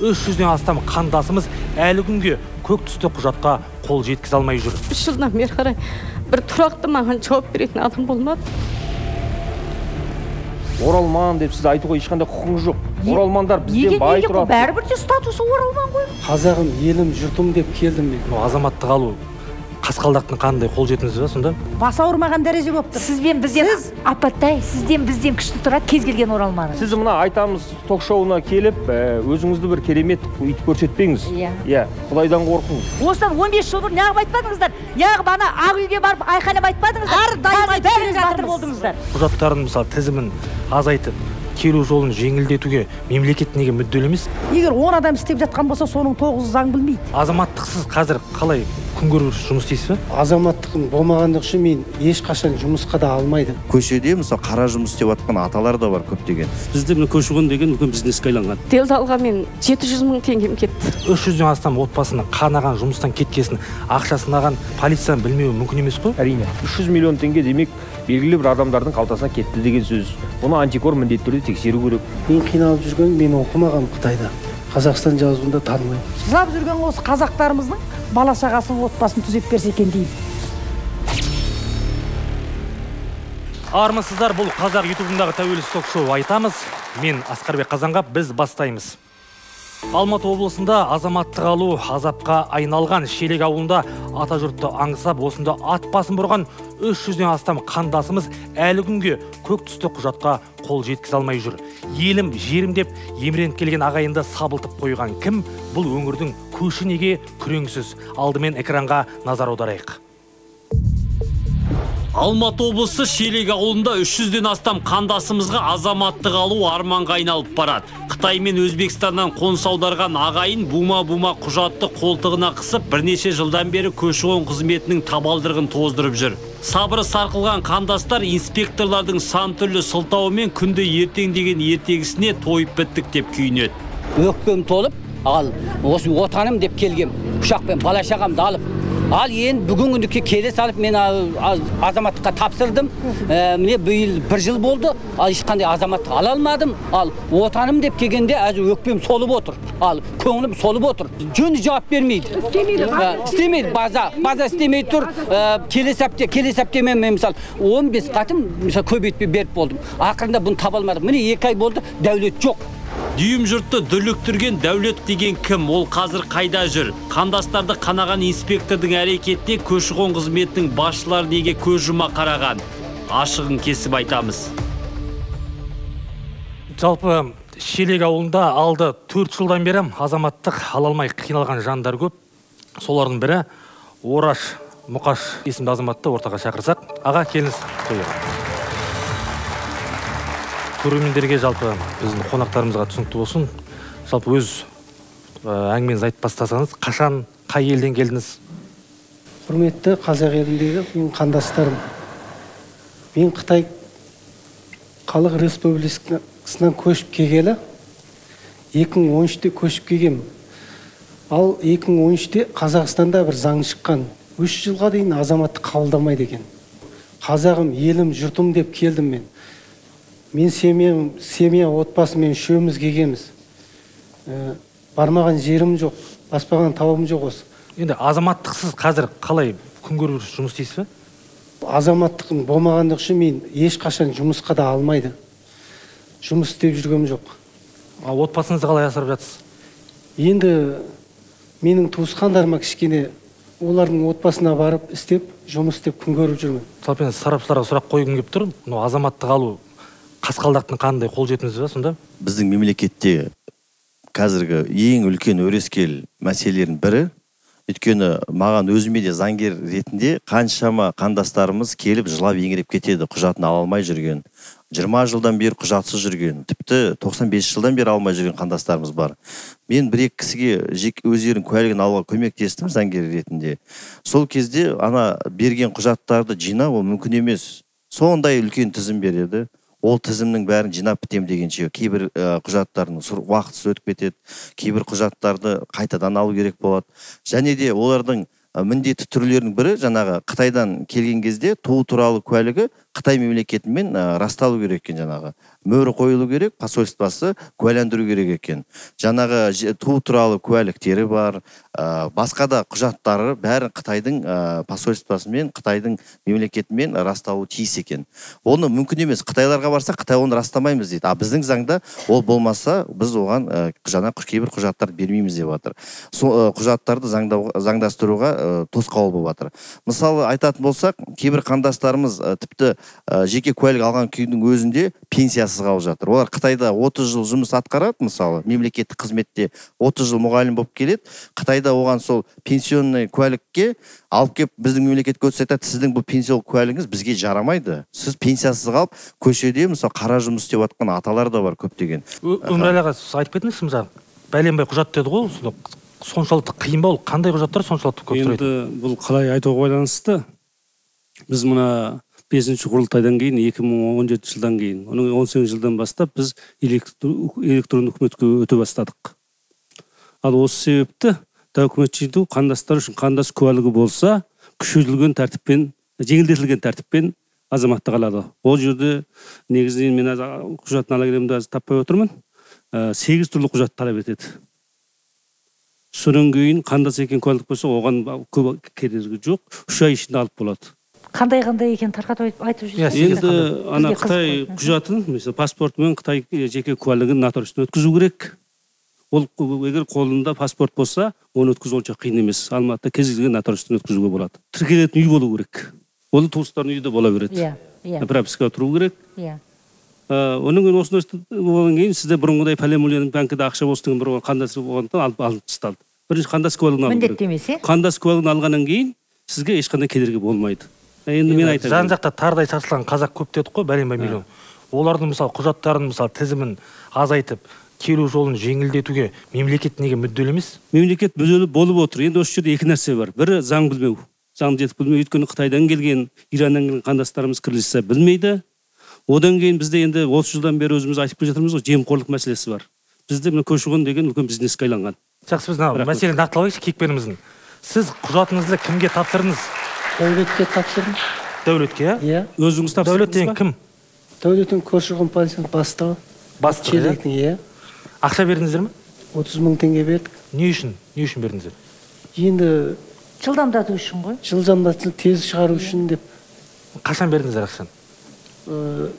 300-ден астам қандасымыз әлі күнге көк түсті құжатқа қол жеткізе алмай жүр. 3 жылдан бері қарай бір тұрақты маған жауап беретін адам болмады. Оралман деп сіз айтуға ешқандай құқығыңыз жоқ. Оралмандар бізден бай тұрады. Бәрібір де статусы оралман ғой. Қазағым, елім, жұртым деп келдім мен. Азаматтық алу қасқалдақтың қандай қолжетімсіз ба сонда? Бас ауырмаған дәреже болып тұр. Сізбен бізден апаттай, сізден бізден күшті тұрады кез келген оралманы. Сіз мына айтамыз ток-шоуына келіп, өзіңізді бір керемет өйтіп көрсетпеңіз. Иә, Құдайдан қорқыңыз. Осыдан 15 жыл бұрын неғып айтпадыңыздар? Неғып ана ақ үйге барып айқайлап айтпадыңыздар? Әрдайым айтып бәріңіз батыр болдыңыздар. Құжаттарын мысалы тізімін азайтып, келу жолын жеңілдетуге мемлекет неге мүдделі емес? Егер 10 адам істеп жатқан болса, соның 9-ы заң білмейді. Азаматтықсыз қазір қалай күн көріп жұмыс істейсіз бе? Азаматтығым болмағандығы үшін мен ешқашан жұмысқа да алмайды. Көшеде мысалы қара жұмыс істеп жатқан аталар да бар көптеген. Бізде мына көші-қон деген үлкен бизнеске айланған. Делдалға мен 700 мың теңгем кетті. 300-ден астам отбасының қанаған жұмыстан кеткесін, ақшасын алған полицияның білмеуі мүмкін емес қой? Әрине, 300 миллион теңге демек белгілі бір адамдардың қалтасына кетті деген сөз. Бұны антикор міндетті түрде тексеру керек. Мен қиналып жүрген, мен оқымағам Қытайда. Қазақстан жазуында танымаймын. Жылап жүрген осы қазақтарымыздың бала шағасын, отбасын түзеп берсе екен деймін. Армысыздар, бұл Қазақ ютубындағы тәуелсіз ток-шоу айтамыз. Мен Асқарбек Қазанғап, біз бастаймыз. Алматы облысында азаматтық алу азапқа айналған Шелек ауылында ата жұртты аңсап, осында ат басын бұрған 300-ден астам қандасымыз әлі күнге көк түсті құжатқа қол жеткізе алмай жүр. Елім, жерім деп еміреніп келген ағайынды сабылтып қойған кім? Бұл өңірдің көші неге күреңсіз? Алдымен экранға назар аударайық. Алматы облысы Шелек ауылында 300-ден астам қандасымызға азаматтық алу арманға айналып барады. Қытай мен Өзбекстаннан қоныс аударған ағайын бума-бума құжатты қолтығына қысып, бірнеше жылдан бері көші-қон қызметінің табалдырығын тоздырып жүр. Сабыры сарқылған қандастар инспекторлардың сан түрлі сылтауымен күнде ертең деген ертегісіне тойып біттік деп күйінеді. Өкпем толып, ал осы отаным деп келгем, ұшақпен бала шағамды алып, ал енді бүгінгі күндікке келе салып мен азаматтыққа тапсырдым. Міне биыл бір жыл болды, ал ешқандай азаматтық ала алмадым. Ал отаным деп келгенде әзір өкпем солып отыр. Ал көңілім солып отыр. Жөнді жауап бермейді. Істемейді, база істемей тұр. Келесі апте мен мысалы 15 қатым мысалы көбейтпей беріп болдым. Ақырында бұны таба алмадым. Міне 2 ай болды, дәулет жоқ. Дүйім жұртты дүрліктірген Дәулет деген кім? Ол қазір қайда жүр? Қандастарды қанаған инспектордың әрекетіне көші-қон қызметінің басшылары неге көз жұма қараған? Ашығын кесіп айтамыз. Жалпы Шелек ауылында алды 4 жылдан бері азаматтық ала алмай қиналған жандар көп. Солардың бірі Ораш Мұқаш есімді азаматты ортаға шақырсақ. Аға, келіңіз. Көрермендерге, жалпы біздің қонақтарымызға түсінікті болсын. Жалпы өз әңгімеңізді айтып бастасаңыз, қашан, қай елден келдіңіз? Құрметті қазақ еліндегі менің қандастарым, мен Қытай Халық Республикасынан көшіп келгелі 2013-те көшіп келгем. Ал 2013-те Қазақстанда бір заң шыққан. 3 жылға дейін азаматтық қабылдамайды екен. Қазағым, елім, жұртым деп келдім мен. Мен семья отбасымен үшеуміз келгенбіз. Бармаған жерім жоқ, баспаған тауым жоқ осы. Енді азаматтықсыз қазір қалай күн көріп жұмыс істейсіз бе? Азаматтығым болмағандығы үшін мен ешқашан жұмысқа да алмайды. Жұмыс істеп жүргем жоқ. А отбасыңызды қалай асырап жатсыз? Енді менің туысқандарыма кішкене олардың отбасына барып істеп, жұмыс істеп күн көріп жүрмін. Жалпы енді сарапшыларға сұрақ қойғым келіп тұр. Мынау азаматтық алу қасқалдақтың қандай қолжетімсіз ба сонда? Біздің мемлекетте қазіргі ең үлкен өрескел мәселелердің бірі, өйткені маған өзіме де заңгер ретінде қаншама қандастарымыз келіп жылап еңіреп кетеді, құжатын ала алмай жүрген, 20 жылдан бері құжатсыз жүрген, тіпті 95 жылдан бері алмай жүрген қандастарымыз бар. Мен бір-екі кісіге өздерінің куәлігін алуға көмектестім заңгер ретінде. Сол кезде ана берген құжаттарды жинау ол мүмкін емес. Сондай үлкен тізім береді. Ол тізімнің бәрін жинап бітем дегенше кейбір құжаттардың уақытысы өтіп кетеді, кейбір құжаттарды қайтадан алу керек болады. Және де олардың міндетті түрлерінің бірі жаңағы Қытайдан келген кезде туу туралы куәлігі Қытай мемлекетімен расталу керек екен жаңағы. мөрі қойылу керек, посольствосы куәландыру керек екен. Жаңағы туу туралы куәліктері бар, басқа да құжаттары бәрін Қытайдың посольствосымен, Қытайдың мемлекетімен растауы тиіс екен. Оны мүмкін емес. Қытайларға барса, Қытай оны растамаймыз дейді. А біздің заңда ол болмаса, біз оған жаңа кейбір құжаттарды бермейміз деп жатыр. Сол құжаттарды заңдастыруға тосқауыл болып жатыр. Мысалы айтатын болсақ, кейбір қандастарымыз тіпті жеке куәлік алған күйдің өзінде пенсиясыз қалып жатыр. Олар Қытайда 30 жыл жұмыс атқарады, мысалы, мемлекеттік қызметте 30 жыл мұғалім болып келеді. Қытайда оған сол пенсионный куәлікке алып келіп біздің мемлекетке өтсе айтады, сіздің бұл пенсиялық куәлігіңіз бізге жарамайды. Сіз пенсиясыз қалып, көшеде мысалы қара жұмыс істеп жатқан аталар да бар көптеген. Өмірәлі аға, сіз айтып кетіңізші, мысалы, бәленбай құжат деді ғой, соншалықты қиын ба ол? Қандай құжаттар соншалықты көп сұрайды? Енді бұл қалай айтуға байланысты. Біз мына 5-ші құрылтайдан кейін, 2017 жылдан кейін, оның 18 жылдан бастап біз электронды үкіметке өте бастадық. Ал осы себепті документ жинау қандастар үшін қандас куәлігі болса, күшейтілген тәртіппен, жеңілдетілген тәртіппен азаматтық алады. Ол жерде негізінен мен құжатын ала келемін де таппай отырмын. 8 түрлі құжат талап етеді. Содан кейін қандас екен куәлік болса, оған көп кедергі жоқ, 3 ай ішінде алып болады. Қандай-қандай екен тарқатып айтып жүрсіз? Енді ана Қытай құжатын, мысалы паспортымен Қытай жеке куәлігін нотариустан өткізу керек. Ол егер қолында паспорт болса, оны өткізу онша қиын емес. Алматыда кез келген нотариустан өткізуге болады. Тіркелетін үй болу керек. Ол туыстардың үйінде бола береді. Пропискаға тұру керек. Оның кейін осыны болғаннан кейін сізде бұрынғыдай пәле-мүленің банкіде ақша болсын деген бұрынғы қандас болғандықтан алып тасталды. Бірінші қандас куәлігін алу керек. Міндетті емес, е? Қандас куәлігін алғаннан кейін сізге ешқандай кедергі болмайды. Енді мен айтайын. Жан жақта тардай шашылған қазақ көп дедік қой, бәленбай миллион. Олардың мысалы құжаттарын, мысалы тізімін азайтып, келу жолын жеңілдетуге мемлекет неге мүдделі емес? Мемлекет мүдделі болып отыр. Енді осы жерде екі нәрсе бар. Бірі заң білмеу. Заңды жетік білмеу. Өйткені Қытайдан келген, Ираннан келген қандастарымыз кириллица білмейді. Одан кейін бізде енді 30 жылдан бері өзіміз айтып келе жатырмыз ғой, жемқорлық мәселесі бар. Бізде мына көші-қон деген үлкен бизнеске айланған. Жақсы, біз мына мәселені нақтылайықшы кейіпкеріміздің. Сіз құжатыңызды кімге тапсырдыңыз? Дәулетке тапсырдым. Дәулетке, иә? Өзіңіз тапсырдыңыз ба? Дәулет деген кім? Дәулеттің көші-қон полициясының бастығы. Бастығы, иә? Ақша бердіңіздер ме? 30 мың теңге бердік. Не үшін? Не үшін бердіңіздер? Енді жылдамдату үшін ғой. Жылдамдату, тез шығару үшін деп. Қашан бердіңіздер ақшаны?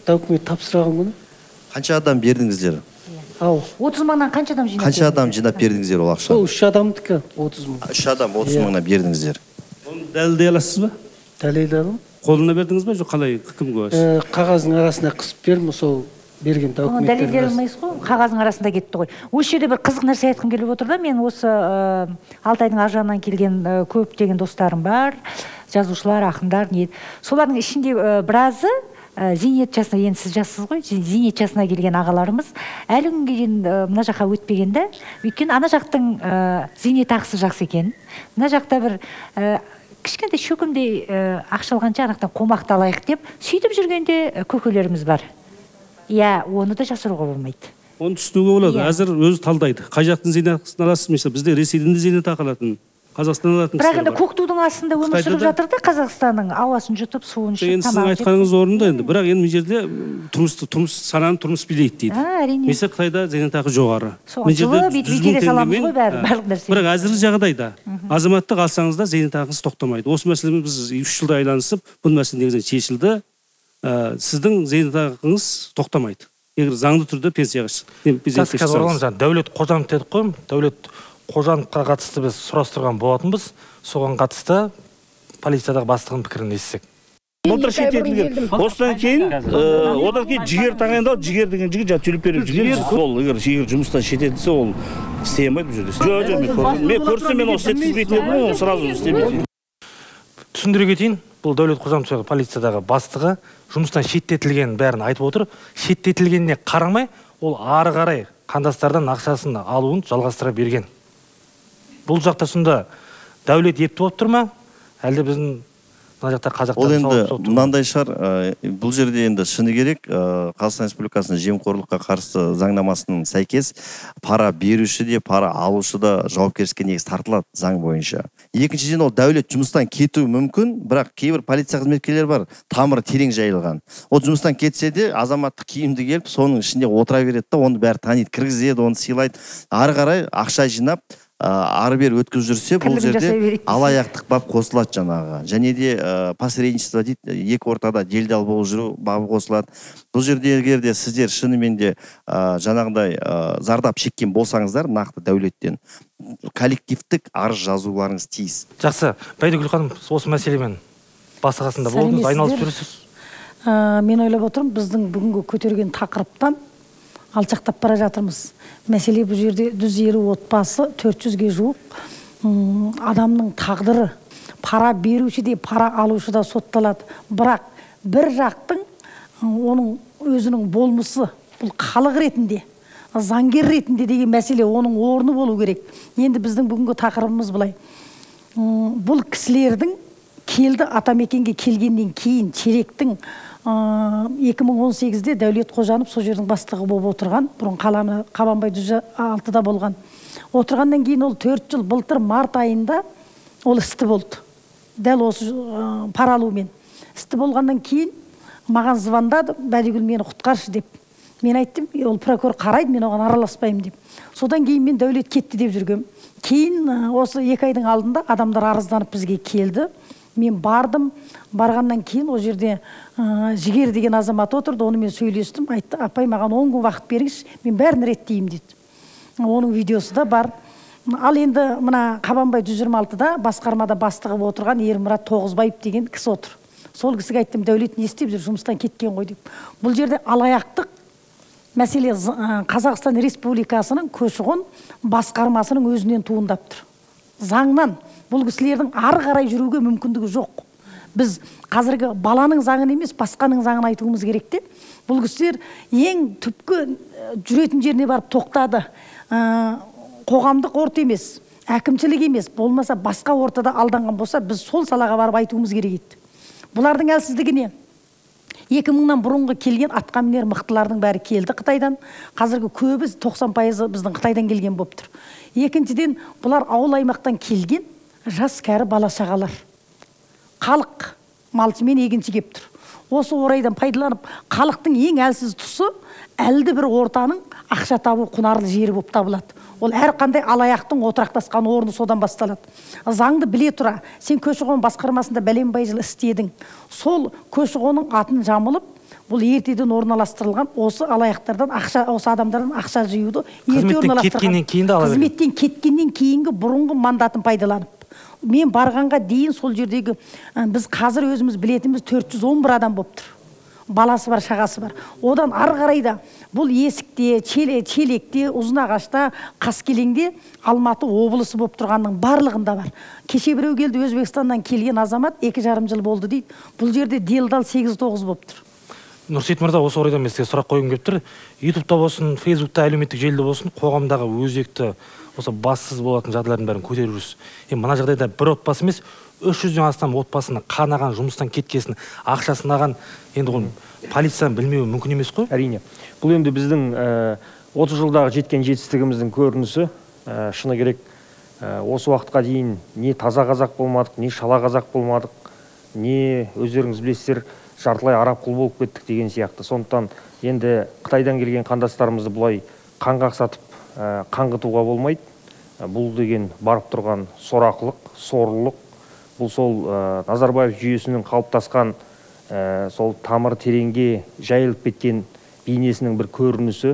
Документ тапсырған күні. Қанша адам бердіңіздер? Ау. 30 мыңнан қанша адам жинап? Қанша адам жинап бердіңіздер ол ақшаны? Сол 3 адамдікі 30 мың. 3 адам 30 мыңнан бердіңіздер. Оны дәлелдей аласыз ба? Дәлелдей аламын. Қолына бердіңіз бе, жоқ қалай, кімге? Қағаздың арасына қысып бердім, сол берген документтердің. Дәлелдей алмайсыз ғой, қағаздың арасында кетті ғой. Осы жерде бір қызық нәрсе айтқым келіп отыр да, мен осы Алтайдың ар жағынан келген көптеген достарым бар, жазушылар, ақындар, не. Солардың ішінде біразы зейнет жасына, енді сіз жассыз ғой, зейнет жасына келген ағаларымыз әлі күнге дейін мына жаққа өтпеген де, өйткені ана жақтың зейнетақысы жақсы екен. Мына жақта бір кішкентай шөкімдей ақша алғанша ана жақтан қомақты алайық деп сөйтіп жүргенде көкелеріміз бар. Иә, оны да жасыруға болмайды. Оны түсінуге болады. Әзір өзі талдайды. Қай жақтың зейнетақысын аласыз? Мысалы, бізде Ресейден де зейнетақы алатын, Қазақстаннан алатын Бірақ кісілер енді бар. Көк тудың астында өмір сүріп жатыр да, Қазақстанның ауасын жұтып, суын ішіп, Енді сіздің тамағын жеп. айтқаныңыз орынды енді. Бірақ енді мына жерде тұрмыс сананы тұрмыс билейді дейді. Әрине. Мысалы, Қытайда зейнетақы жоғары. Соған Мына жерде жылы бүйтіп 100 мың итере саламыз теңгемен, ғой бәрі, барлық нәрсені. Бірақ әзіргі жағдайда азаматтық алсаңыз да зейнетақыңыз тоқтамайды. Осы мәселемен біз 3 жылда айланысып, бұл мәселе негізінен шешілді. Сіздің зейнетақыңыз тоқтамайды. Егер заңды түрде пенсияға шықсаңыз. Дәулет Қожанов дедік қой. Дәулет Қожановқа қатысты біз сұрастырған болатынбыз. Соған қатысты полициядағы бастығының пікірін естісек. Былтыр шеттетілген. Осыдан кейін, одан кейін Жігер тағайындалды. Жігер деген жігіт жаңа төлеп беріп жүрген. Сол егер жұмыстан шеттетілсе, ол істей алмайды бұл жерде. Жоқ, мен көрсем, мен оны істеткізбейтін едім, оны сразу істемейтін. Түсіндіре кетейін, бұл Дәулет Қожанов полициядағы бастығы жұмыстан шеттетілгенін бәрін айтып отыр. Шеттетілгеніне қарамай, ол ары қарай қандастардан ақшасын алуын жалғастыра берген. Бұл жақта сонда Дәулет епті болып тұр ма? Әлде біздің Мына жақта қазақтар ол енді мынандай шығар, бұл жерде енді шыны керек, Қазақстан Республикасының жемқорлыққа қарсы заңнамасының сәйкес пара беруші де, пара алушы да жауапкершілікке негізі тартылады заң бойынша. Екіншіден, ол Дәулет жұмыстан кетуі мүмкін, бірақ кейбір полиция қызметкерлері бар, тамыры терең жайылған. Ол жұмыстан кетсе де азаматтық киімді келіп, соның ішінде отыра береді да, оны бәрі таниды, кіргізеді, оны сыйлайды. Ары қарай ақша жинап, ары бері өткізіп жүрсе, бұл жерде алаяқтық бап қосылады жаңағы. Және де посредничество дейді, екі ортада делдал болып жүру бабы қосылады. Бұл жерде егер де сіздер шынымен де жаңағыдай зардап шеккен болсаңыздар, нақты Дәулеттен коллективтік арыз жазуларыңыз тиіс. Жақсы, Бәйдігүл ханым, осы мәселемен басы қасында болдыңыз, айналысып жүрсіз. Мен ойлап отырмын, біздің бүгінгі көтерген тақырыптан алшақтап бара жатырмыз. Мәселе бұл жерде 150 отбасы, 400-ге жуық адамның тағдыры. Пара беруші де, пара алушы да сотталады. Бірақ бір жақтың оның өзінің болмысы, бұл халық ретінде, заңгер ретінде деген мәселе оның орны болу керек. Енді біздің бүгінгі тақырыбымыз былай. Бұл кісілердің келді атамекенге келгеннен кейін Челектің 2018-де Дәулет Қожанов сол жердің бастығы болып отырған, бұрын Қабанбай 106-да болған. Отырғаннан кейін ол 4 жыл, былтыр март айында ол істі болды. Дәл осы пара алумен. Істі болғаннан кейін маған звондады, Бәдігүл мені құтқаршы деп. Мен айттым, ол прокурор қарайды, мен оған араласпаймын деп. Содан кейін мен Дәулет кетті деп жүргем. Кейін осы 2 айдың алдында адамдар арызданып бізге келді. Мен бардым, барғаннан кейін ол жерде Жігер деген азамат отырды, онымен сөйлестім, айтты, апай маған 10 күн уақыт беріңізші, мен бәрін реттеймін деді. Оның видеосы да бар. Ал енді мына Қабанбай 126-да басқармада бастығы отырған Ермұрат Тоғызбаев деген кісі отыр. Сол кісіге айттым, Дәулет не істеп жүр, жұмыстан кеткен ғой деп. Бұл жерде алаяқтық мәселе Қазақстан Республикасының көші-қон басқармасының өзінен туындап тұр. Заңнан бұл кісілердің ары қарай жүруге мүмкіндігі жоқ. Біз қазіргі баланың заңын емес, басқаның заңын айтуымыз керек те. Бұл кісілер ең түпкі жүретін жеріне барып тоқтады. Қоғамдық орта емес, әкімшілік емес, болмаса басқа ортада алданған болса, біз сол салаға барып айтуымыз керек еді. Бұлардың әлсіздігі не? 2000-нан бұрынғы келген атқамінер мықтылардың бәрі келді Қытайдан. Қазіргі көбі 90% біздің Қытайдан келген болып тұр. Екіншіден, бұлар ауыл аймақтан келген жас кәрі бала шағалар. Халық малшы мен егінші кеп тұр. Осы орайдан пайдаланып, халықтың ең әлсіз тұсы әлді бір ортаның ақша табу құнарлы жері болып табылады. Ол әр қандай алаяқтың отырақтасқан орны содан басталады. Заңды біле тұра, сен көші-қон басқармасында бәленбай жыл істедің. Сол көші-қонның атын жамылып, бұл ертеден орналастырылған осы алаяқтардан ақша, осы адамдардан ақша жиюды ерте орналастырған. Қызметтен кеткеннен кейінгі бұрынғы мандатын пайдаланып. Мен барғанға дейін сол жердегі біз қазір өзіміз білетініміз 411 адам болып тұр. Баласы бар, шағасы бар. Одан ары қарай да бұл Есікте, Челекте, Ұзынағашта, Қаскелеңде, Алматы облысы болып тұрғанның барлығында бар. Кеше біреу келді, Өзбекстаннан келген азамат 2,5 жыл болды дейді. Бұл жерде делдал 8-9 болып тұр. Нұрсейіт мырза, осы орайда мен сізге сұрақ қойғым келіп тұр. Ютубта болсын, Фейсбукта, әлеуметтік желіде болсын, қоғамдағы өзекті осы бассыз болатын жағдайлардың бәрін көтеріп жүрсіз. Енді мына жағдайда бір отбасы емес, 300-ден астам отбасыны қанаған, жұмыстан кеткесін, ақшасын алған, енді оны полицияның білмеуі мүмкін емес қой? Әрине. Бұл енді біздің 30 жылдағы жеткен жетістігіміздің көрінісі. Шыны керек, осы уақытқа дейін не таза қазақ болмадық, не шала қазақ болмадық, не өздеріңіз білесіздер, жартылай араб құл болып кеттік деген сияқты. Сондықтан енді Қытайдан келген қандастарымызды бұлай қан қақсатып, қаңғытуға болмайды. Бұл деген барып тұрған сорақылық, сорлылық. Бұл сол Назарбаев жүйесінің қалыптасқан сол тамыр тереңге жайылып кеткен бейнесінің бір көрінісі.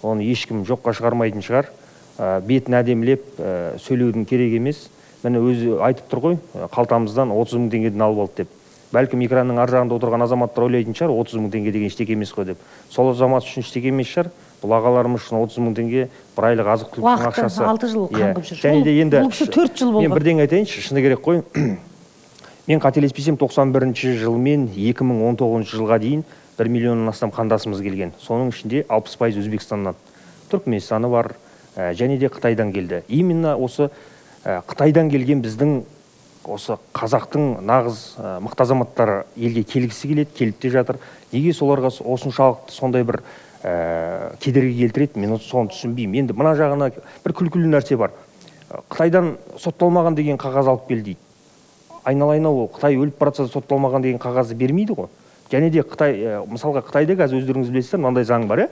Оны ешкім жоққа шығармайтын шығар. Бетін әдемілеп сөйлеудің керек емес. Міне өзі айтып тұр ғой, қалтамыздан 30 мың теңгеден алып алды деп. Бәлкім экранның ар жағында отырған азаматтар ойлайтын шығар, 30 мың теңге деген ештеңе емес қой деп. Сол азамат үшін ештеңе емес шығар. Бұл ағаларымыз үшін 30 мың теңге бір айлық азық-түліктің ақшасы. Уақыты 6 жыл қаңғып жүр. Және де енді бұл кісі 4 жыл болған. Мен бірдеңе айтайыншы, шыны керек қой. Мен қателеспесем 91 жыл мен 2019 жылға дейін 1 миллионнан астам қандасымыз келген. Соның ішінде 60% Өзбекстаннан, Түркменстаны бар, және де Қытайдан келді. Именно осы Қытайдан келген біздің Осы қазақтың нағыз мықты азаматтары елге келгісі келеді, келіп те жатыр. Неге соларға осыншалықты сондай бір кедергі келтіреді, мен соны түсінбеймін. Енді мына жағына бір күлкілі нәрсе бар. Қытайдан сотталмаған деген қағаз алып кел дейді. Айналайын, ол Қытай өліп бара жатса сотталмаған деген қағазды бермейді ғой. Және де Қытай, мысалға Қытайда қазір өздеріңіз білесіздер, мынандай заң бар,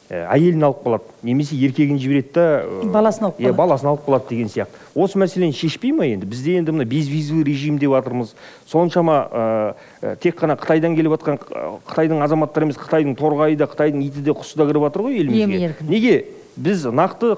әйелін алып қалады, немесе еркегін жібереді да, баласын алып қалады. Баласын алып қалады деген сияқты. Осы мәселені шешпей ма енді? Бізде енді мына безвизовый режим деп жатырмыз. Соншама тек қана Қытайдан келіп жатқан Қытайдың азаматтары емес, Қытайдың торғайы да, Қытайдың иті де, құсы да кіріп жатыр ғой елімізге. Неге біз нақты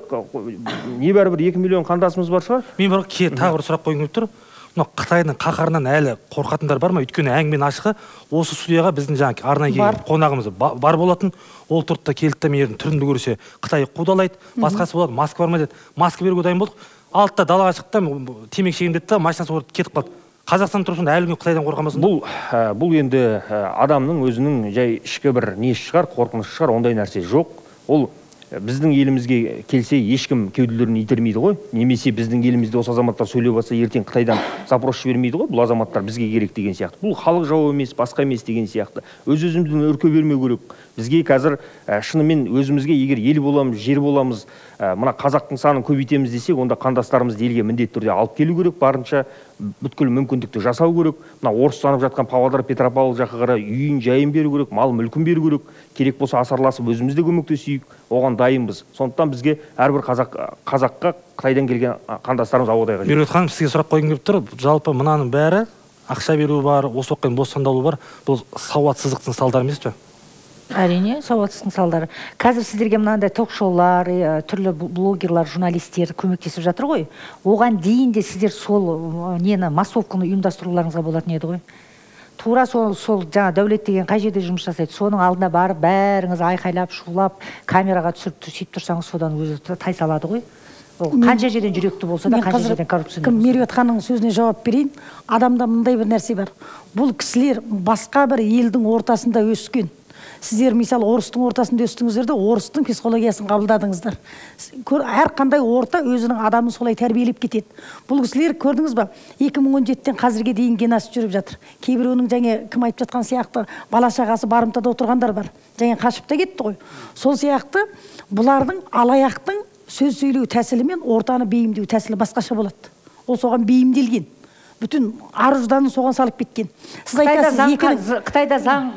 небәрі бір 2 миллион қандасымыз бар шығар? Мен бір тағы бір сұрақ қойғым келіп тұр. Мына Қытайдың қаһарынан әлі қорқатындар бар ма? Өйткені әңгіменің ашығы осы студияға біздің жаңа арнайы келген қонағымыз бар болатын. Ол тұрды да келді де, мен түрімді көрсе Қытай қудалайды, басқасы болады, маска бар ма деді. Маска беруге дайын болдық. Алды да далаға шықты да, темекі шегемін деді да, машинасы орып кетіп қалды. Қазақстан тұрсын әлі күнге Қытайдан қорқамасын. Бұл енді адамның өзінің жай ішкі бір несі шығар, қорқынышы шығар, ондай нәрсе жоқ. Ол біздің елімізге келсе ешкім кеуделерін итермейді ғой, немесе біздің елімізде осы азаматтар сөйлеп жатса ертең Қытайдан запрос жібермейді ғой, бұл азаматтар бізге керек деген сияқты. Бұл халық жауы емес, басқа емес деген сияқты. Өз өзімізден үрке бермеу керек. Бізге қазір шынымен өзімізге егер ел боламыз, жер боламыз, мына қазақтың санын көбейтеміз десек, онда қандастарымызды елге міндетті түрде алып келу керек, барынша бүткіл мүмкіндікті жасау керек. Мына орыстанып жатқан Павлодар, Петропавл жаққа қарай үйін, жайын беру керек, мал мүлкін беру керек. Керек болса асарласып өзіміз де көмектесейік, оған дайынбыз. Сондықтан бізге әрбір қазаққа Қытайдан келген қандастарымыз ауадай қажет. Меруерт ханым, сізге сұрақ қойғым келіп тұр. Жалпы мынаның бәрі ақша беру бар, осы уақытқа дейін бостандалу бар, бұл сауатсыздықтың салдары емес пе? Әрине, сауатсыздықтың салдары. Қазір сіздерге мынандай ток-шоулар, түрлі блогерлар, журналистер көмектесіп жатыр ғой. Оған дейін де сіздер сол нені, массовканы ұйымдастыруларыңызға болатын еді ғой. Тура сол жаңа Дәулет деген қай жерде жұмыс жасайды, соның алдына барып бәріңіз айқайлап, шулап, камераға түсіріп сөйтіп тұрсаңыз, содан өзі тайсалады ғой. Ол қанша жерден жүректі болса да, қанша жерден коррупционер болса да. Меруерт ханымның сөзіне жауап берейін. Адамда мындай бір нәрсе бар. Бұл кісілер басқа бір елдің ортасында өскен. Сіздер мысалы орыстың ортасында өстіңіздер де, орыстың психологиясын қабылдадыңыздар. Әр қандай орта өзінің адамын солай тәрбиелеп кетеді. Бұл кісілер көрдіңіз ба, 2017-тен қазірге дейін геноцид жүріп жатыр. Кейбіреуінің және кім айтып жатқан сияқты бала шағасы барымтада отырғандар бар. Және қашып та кетті ғой. Сол сияқты бұлардың алаяқтың сөз сөйлеу тәсілі мен ортаны бейімдеу тәсілі басқаша болады. Ол соған бейімделген. Бүтін ар-ұжданын соған салып кеткен. Сіз айтасыз, Қытайда заң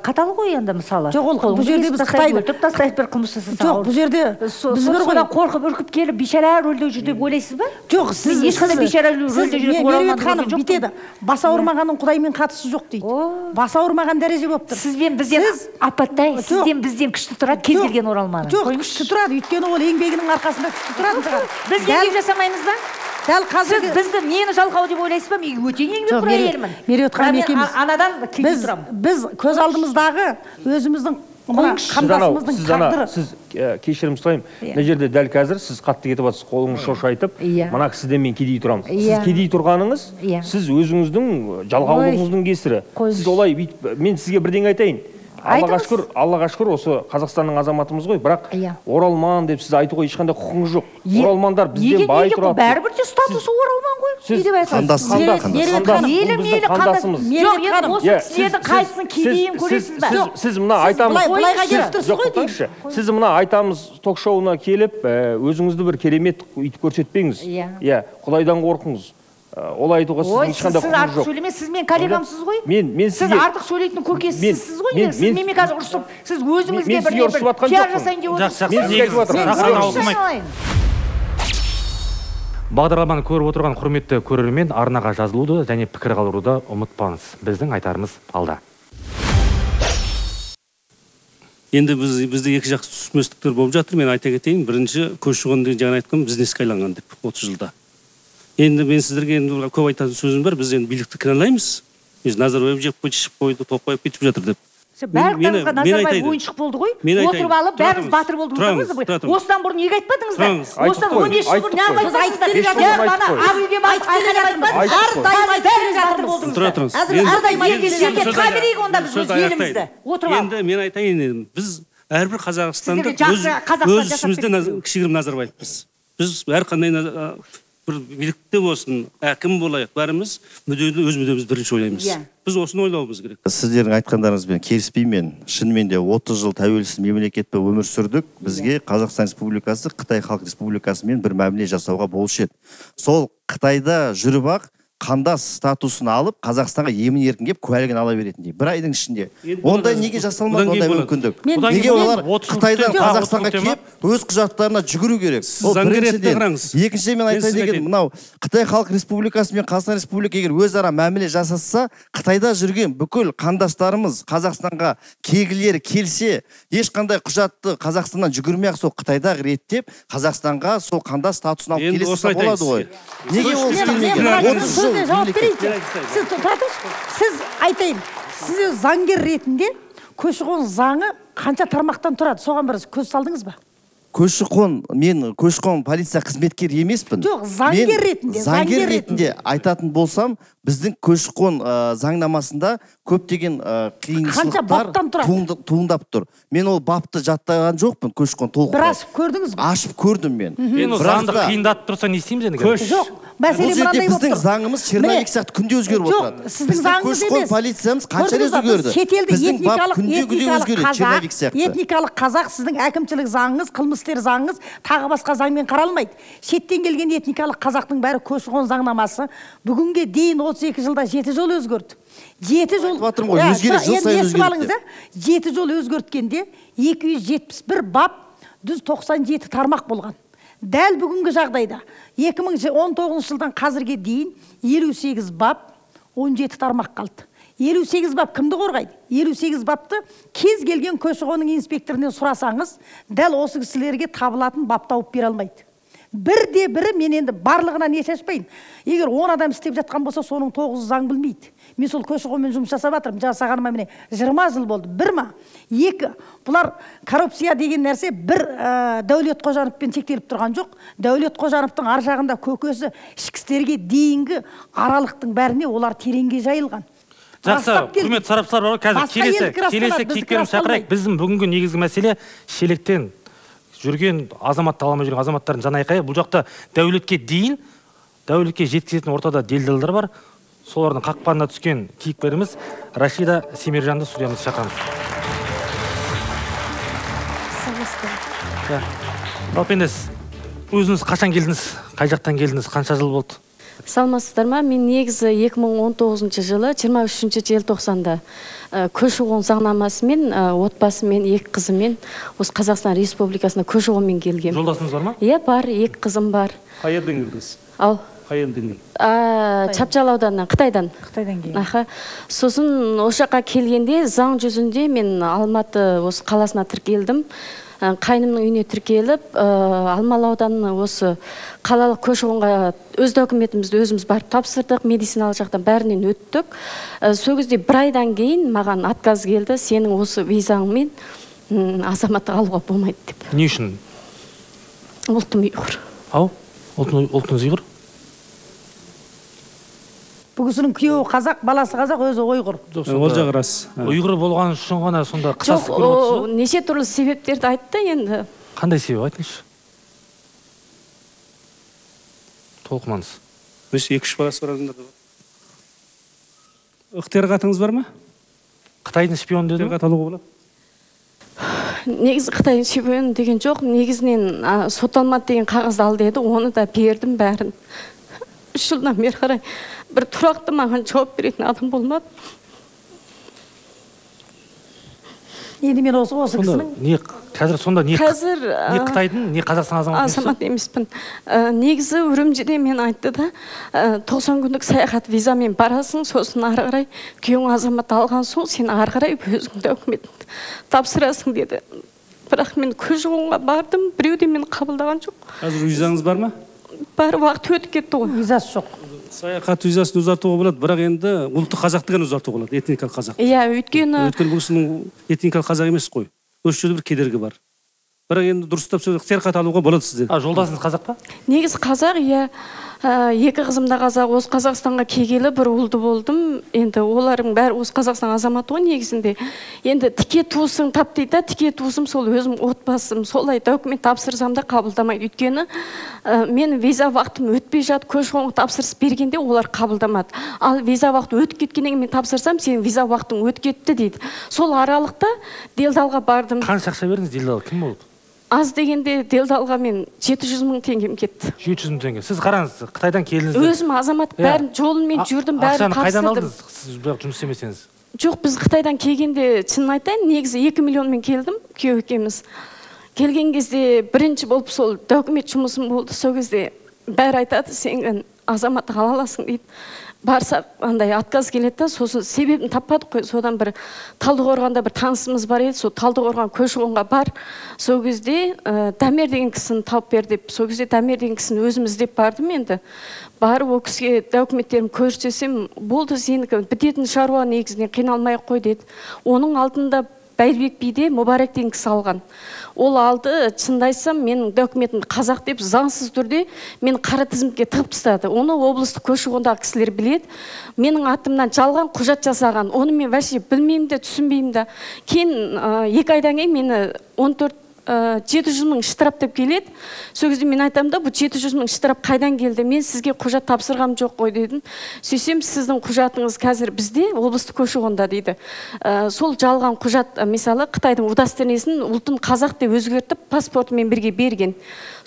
қатал ғой енді мысалы. Жоқ, ол бұл жерде біз Қытайды өлтіріп тастайды, бір қылмыс жасаса. Жоқ, бұл жерде біз бір ғой қорқып үркіп келіп бейшара рөлде жүр деп ойлайсыз ба? Жоқ, сіз ешқандай бейшара рөлде жүретін оралман ханым бүйтеді. Бас ауырмағанның Құдаймен қатысы жоқ дейді. Бас ауырмаған дәреже болып тұр. Сізбен бізден апаттай, сізден бізден күшті тұрады кез келген оралманы. Жоқ, күшті тұрады, өйткені ол еңбегінің арқасында күшті тұрады. Біз еңбек жасамаймыз ба? Дәл қазіргі сіз бізді нені жалқау деп ойлайсыз ба? Мен өте еңбекқор әйелмін. Меруерт ханым екеуміз анадан кедей тұрамын. Біз көз алдымыздағы өзіміздің қандасымыздың тағдыры. Сіз кешірім сұраймын. Мына жерде дәл қазір сіз қатты кетіп жатсыз, қолыңыз шошайтып, мына кісіден мен кедей тұрамын. Сіз кедей тұрғаныңыз, сіз өзіңіздің жалқаулығыңыздың кесірі. Сіз олай бүйтіп, мен сізге бірдеңе айтайын. Аллаға шүкір, Аллаға шүкір, осы Қазақстанның азаматымыз ғой, бірақ оралман деп сіз айтуға ешқандай құқығыңыз жоқ. Оралмандар бізден бай тұрады. Бәрібір де статусы оралман ғой. Сіз қандасымыз. Жоқ, енді осы кісілердің қайсысын кедейін көресіз бе? Сіз мына айтамыз. Сіз мына айтамыз ток-шоуына келіп, өзіңізді бір керемет өйтіп көрсетпеңіз. Иә, Құдайдан қорқыңыз. Олай айтуға сіздің ешқандай құқығыңыз жоқ. Сіз артық сөйлеме, сіз мен коллегамсыз ғой. Сіз артық сөйлейтін көкесісіз ғой. Сіз менімен қазір ұрысып, сіз өзіңізге бір пиар жасайын деп отырсыз. Мен сізге айтып отырмын. Бағдарламаны көріп отырған құрметті көрермен, арнаға жазылуды және пікір қалдыруды ұмытпаңыз. Біздің айтарымыз алда. Енді бізде екі жақсы түсінбестіктер болып жатыр. Мен айта кетейін, бірінші көші-қон деген жаңа айтқан бизнеске айланған деп 30 жылда. Енді мен сіздерге енді көп айтатын сөзім бар, біз енді билікті кінәлаймыз. Біз Назарбаев жеп қойды, ішіп қойды, Тоқаев бүйтіп жатыр деп. Барлықтарыңызға Назарбаев ойыншық болды ғой. Отырып алып, бәріңіз батыр болдыңыз. Осыдан бұрын неге айтпадыңыздар? Осыдан 15 жыл бұрын неғып айтпадыңыздар? Ана ақ үйге барып айқайлап айтпадыңыз. Әрдайым айтып болдыңыздар. Әрдайым айтып берейік онда біз өз елімізді. Отырып алып. Енді мен айтайын едім, біз әрбір қазақстандық өз ісімізде кішігірім Назарбаевпыз. Біз әрқандай бір билікте болсын, әкім болайық, бәріміз мүдделі, өз мүддемізді бірінші ойлаймыз. Біз осыны ойлауымыз керек. Сіздердің айтқандарыңызбен келіспеймін. Шынымен де 30 жыл тәуелсіз мемлекетте өмір сүрдік. Бізге Қазақстан Республикасы Қытай Халық Республикасымен бір мәміле жасауға болушы еді. Сол Қытайда жүріп-ақ қандас статусын алып, Қазақстанға емін-еркін келіп куәлігін ала беретіндей. Бір айдың ішінде. Ондай неге жасалмады ондай мүмкіндік? Неге олар Қытайдан Қазақстанға келіп, өз құжаттарына жүгіру керек? Ол біріншіден. Екіншіден мен айтайын деген, мынау Қытай Халық Республикасы мен Қазақстан Республикасы егер өзара мәміле жасасса, Қытайда жүрген бүкіл қандастарымыз Қазақстанға келгілері келсе, ешқандай құжатты Қазақстаннан жүгірмей-ақ сол Қытайда реттеп, Қазақстанға сол қандас статусын алып келсе болады ғой. Неге ол істелмеген? 30 жыл жауап берейінші. Сіз тұра тұрыңызшы. Сіз айтайын, сіз заңгер ретінде көші-қон заңы қанша тармақтан тұрады? Соған бір көз салдыңыз ба? Көші-қон, мен көші-қон полиция қызметкері емеспін. Жоқ, заңгер ретінде. Заңгер ретінде айтатын болсам, біздің көші-қон заңнамасында көптеген қиыншылықтар туындап тұр. Мен ол бапты жаттаған жоқпын, көші-қон толық. Бір ашып көрдіңіз бе? Ашып көрдім мен. Мен заңды қиындатып тұрса не істейміз енді? Жоқ, мәселе мынандай болып тұр. Біздің заңымыз черновик сияқты күнде өзгеріп отырады. Жоқ, сіздің заңыңыз емес. Көші-қон полициямыз қанша рет өзгерді? Шетелде этникалық қазақ, сіздің әкімшілік заңыңыз, қылмыс істер заңыңыз тағы басқа заңмен қаралмайды. Шеттен келген этникалық қазақтың бәрі көші-қон заңнамасы бүгінге дейін 32 жылда 7 жол өзгерді. 7 жол. 7 жол өзгерткенде 271 бап 197 тармақ болған. Дәл бүгінгі жағдайда 2019 жылдан қазірге дейін 58 бап 17 тармақ қалды. 58 бап кімді қорғайды? 58 бапты кез келген көші-қонның инспекторынан сұрасаңыз, дәл осы кісілерге табылатын бап тауып бере алмайды. Бірде бірі, мен енді барлығынан еш ашпайын. Егер 10 адам істеп жатқан болса, соның 9-ы заң білмейді. Мен сол көші-қонмен жұмыс жасап жатырмын, жасағаныма міне 20 жыл болды. Бір ма? Екі, бұлар коррупция деген нәрсе бір Дәулет Қожановпен шектеліп тұрған жоқ. Дәулет Қожановтың ар жағында көкесі ішкі істерге дейінгі аралықтың бәріне олар тереңге жайылған. Жақсы, құрметті сарапшылар бар, қазір келесі кейіпкерімізді шақырайық. Біздің бүгінгі негізгі мәселе шелектен жүрген азаматты ала алмай жүрген азаматтардың жан айқайы. Бұл жақта дәулетке дейін, дәулетке жеткізетін ортада делдалдар бар. Солардың қақпанына түскен кейіпкеріміз Рашида Семіржанды студиямызға шақырамыз. Жалпы енді өзіңіз қашан келдіңіз, қай жақтан келдіңіз, қанша жыл болды? Саламатсыздар ма? Мен негізі 2019 жылы 23 желтоқсанда көші-қон заңнамасымен, отбасымен, екі қызыммен осы Қазақстан Республикасына көші-қонмен келгем. Жолдасыңыз бар ма? Иә, бар, екі қызым бар. Қай жерден келдіңіз? Ал. Қай елден келдіңіз? Чапчал ауданынан, Қытайдан. Қытайдан келдім. Аха. Сосын осы жаққа келгенде заң жүзінде мен Алматы осы қаласына тіркелдім. Қайнымның үйіне тіркеліп, Алмалы ауданының осы қалалық көші-қонға өз документімізді өзіміз барып тапсырдық, медициналық жақтан бәрінен өттік. Сол кезде бір айдан кейін маған отказ келді, сенің осы визаңмен азаматтық алуға болмайды деп. Не үшін? Ұлтым ұйғыр. Ау, ұлтыңыз ұйғыр? Бұл кісінің күйеуі қазақ, баласы қазақ, өзі ұйғыр. Ол жағы рас. Ұйғыр болған үшін ғана сонда қысастық көріп отырсыз ба? Неше түрлі себептерді айтты енді. Қандай себеп айтыңызшы? Толқымаңыз. Екі-үш баласы бар адамдар да бар. Ықтияр қатыңыз бар ма? Қытайдың шпионы деді ме? Ықтияр қат алуға болады. Негізі Қытайдың шпионы деген жоқ, негізінен сотталмады деген қағазды ал деді, оны да бердім бәрін. 3 жылдан бері қарай бір тұрақты маған жауап беретін адам болмады. Енді мен осы кісінің не қазір сонда не Қытайдың, не Қазақстан азаматы емеспін. Негізі Үрімжіде мен айтты да, 90 күндік саяхат визамен барасың, сосын ары қарай күйеуің азамат алған соң сен ары қарай өзің документіңді тапсырасың деді. Бірақ мен көші-қонға бардым, біреу де мені қабылдаған жоқ. Қазір визаңыз бар ма? Бар, уақыт өтіп кетті ғой. Визасы жоқ. Саяхат визасын ұзартуға болады, бірақ енді ұлттық қазақ деген ұзартуға болады, этникалық қазақ. Иә, өйткені бұл кісінің этникалық қазақ емес қой. Осы жерде бір кедергі бар. Бірақ енді дұрыстап сөз ықтияр хат алуға болады сізден. А, жолдасыңыз қазақ па? Негізі қазақ, иә. Екі қызым да қазақ. Осы Қазақстанға келгелі бір ұлды болдым. Енді олардың бәрі осы Қазақстан азаматы ғой негізінде. Енді тіке туысың тап дейді да, тіке туысым сол өзім отбасым. Солай документ тапсырсам да қабылдамайды. Өйткені мен виза уақытым өтпей жатып көші-қонға тапсырыс бергенде олар қабылдамады. Ал виза уақыты өтіп кеткеннен кейін мен тапсырсам, сенің виза уақытың өтіп кетті дейді. Сол аралықта делдалға бардым. Қанша ақша бердіңіз делдал? Кім болды? Аз дегенде делдалға мен 700 мың теңгем кетті. 700 мың теңге. Сіз қараңыз, Қытайдан келдіңіз. Өзім азамат, бәрін жолын жүрдім, бәрін тапсырдым. Ақшаны қайдан алдыңыз? Сіз бірақ жұмыс істемесеңіз. Жоқ, біз Қытайдан келгенде, шынын айтайын, негізі 2 миллионмен келдім, күйеу екеуміз. Келген кезде бірінші болып сол документ жұмысым болды. Сол кезде бәрі айтады, сен азаматтық ала аласың дейді. Барсақ, андай отказ келеді да, сосын себебін таппадық қой. Содан бір Талдықорғанда бір танысымыз бар еді, сол Талдықорған көші-қонға бар. Сол кезде Дамир деген кісіні тауып бер деп, сол кезде Дамир деген кісіні өзім іздеп бардым енді. Барып ол кісіге документтерімді көрсетсем, болды сенікі бітетін шаруа негізінен, қиналмай ақ қой деді. Оның алдында Байырбек биде Мүбарак деген кісі алған. Ол алды, шынымды айтсам, менің документімді қазақ деп заңсыз түрде мен қара тізімге тығып тастады. Оны облыстық көші-қондағы кісілер біледі. Менің атымнан жалған құжат жасаған. Оны мен вообще білмеймін де, түсінбеймін де. Кейін 2 айдан кейін мені 700 мың штраф деп келеді. Сол кезде мен айтамын да, бұл 700 мың штраф қайдан келді? Мен сізге құжат тапсырғам жоқ қой дедім. Сөйтсем, сіздің құжатыңыз қазір бізде, облыстық көші-қонда дейді. Сол жалған құжат, мысалы, Қытайдың удостоверениесін ұлтын қазақ деп өзгертіп, паспортымен бірге берген.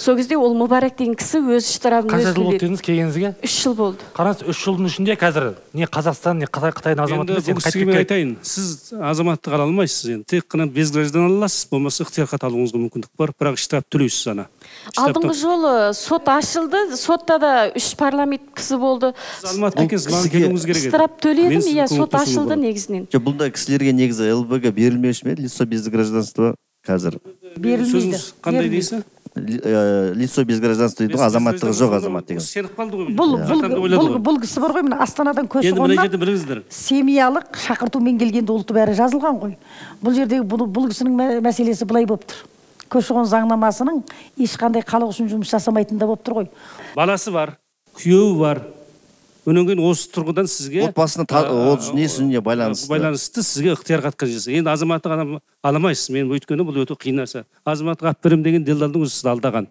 Сол кезде ол Мүбарак деген кісі өз штрафын өзі. Қанша жыл болды дедіңіз келгеніңізге? 3 жыл болды. Қараңыз, 3 жылдың ішінде қазір не Қазақстан, не Қытайдың азаматы емес. Енді бұл кісіге мен айтайын, сіз азаматтық ала алмайсыз енді. Тек қана без граждан ала аласыз, болмаса ықтияр хат алуыңызға мүмкіндік бар, бірақ штраф төлейсіз ана. Алдыңғы жолы сот ашылды, сотта да 3 парламент кісі болды. Сіз алматыда екенсіз, маған келуіңіз керек еді. Штраф төледім, иә, сот ашылды негізінен. Жоқ, бұндай кісілерге негізі ЛБГ берілмеуші ме еді, лицо без гражданства қазір? Берілмейді. Сөзіңіз қандай дейсіз? Лицо без гражданства дейді ғой, азаматтығы жоқ азамат деген. Сеніп қалды ғой. Бұл кісі бар ғой, мына Астанадан көші-қоннан семьялық шақыртумен келгенде ұлты бәрі жазылған ғой. Бұл жердегі бұл кісінің мәселесі былай болып тұр. Көші-қон заңнамасының ешқандай халық үшін жұмыс жасамайтын да болып тұр ғой. Баласы бар, күйеуі бар. Онан кейін осы тұрғыдан сізге отбасының несіне байланысты. Байланысты сізге ықтияр хат қажет. Енді азаматтық ала алмайсыз. Мен өйткені бұл өте қиын нәрсе. Азаматтық алып беремін деген делдалдың өзі сізді алдаған.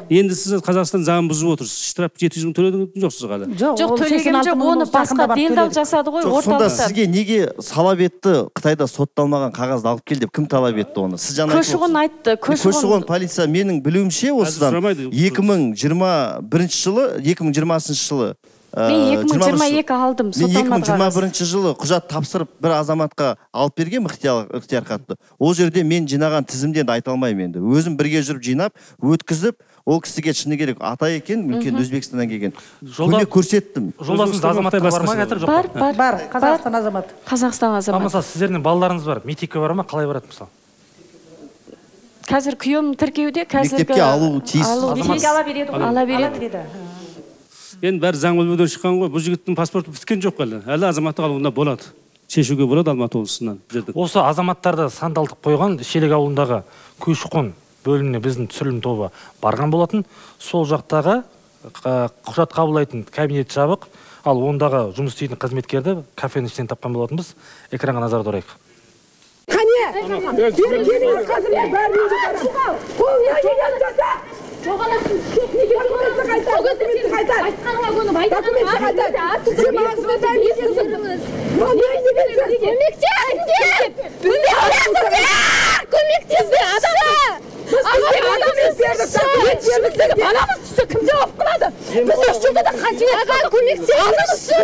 Енді сіз Қазақстан заңын бұзып отырсыз. Штраф 700 мың төледіңіз жоқсыз ғана. Жоқ, төлеген жоқ, оны басқа делдал жасады ғой орталықта. Сонда сізге неге талап етті Қытайда сотталмаған қағазды алып кел деп кім талап етті оны? Сіз жаңа Көші-қон айтты. Көші-қон полиция менің білуімше осыдан 2021 жылы 2020 жылы мен 2022 алдым. Мен 2021 жылы құжат тапсырып бір азаматқа алып берген ықтияр хатты. Ол жерде мен жинаған тізімден айта алмаймын енді. Өзім бірге жүріп жинап, өткізіп, ол кісіге шыны керек ата екен, үлкен Өзбекстаннан келген. Көмек көрсеттім. Жолдасыңыз азаматтығы бар ма қазір? Бар, бар. Бар, Қазақстан азаматы. Қазақстан азаматы. Мысалы, сіздердің балаларыңыз бар, мектепке бар ма, қалай барады мысалы? Қазір күйеуім тіркеуде, қазіргі мектепке алу тиіс. Ала береді. Ала береді. Енді бәрі заң бөлмеден шыққан ғой. Бұл жігіттің паспорты біткен жоқ әлі. Әлі азаматтық алуына болады. Шешуге болады Алматы облысынан. Осы азаматтарды сандалтып қойған Шелек ауылындағы көші-қон бөліміне біздің түсірілім тобы барған болатын. Сол жақтағы құжат қабылдайтын кабинет жабық, ал ондағы жұмыс істейтін қызметкерді кафенің ішінен тапқан болатынбыз. Экранға назар аударайық. Қане, бері келіңіз, қазір мен бәрін үйге барамын. Қолыңа келген жаса. Жоғаласың, документті қайтар, документті қайтар. Айтқаныңа көніп, документті қайтар. Сен маған звондаймын дегенсің. Звондаймын дегенсің. Көмектес! Көмектес! Көмектес! Баламыз түсті, кім жауап қылады? Біз осы жерде де қанша көмектесіңізші.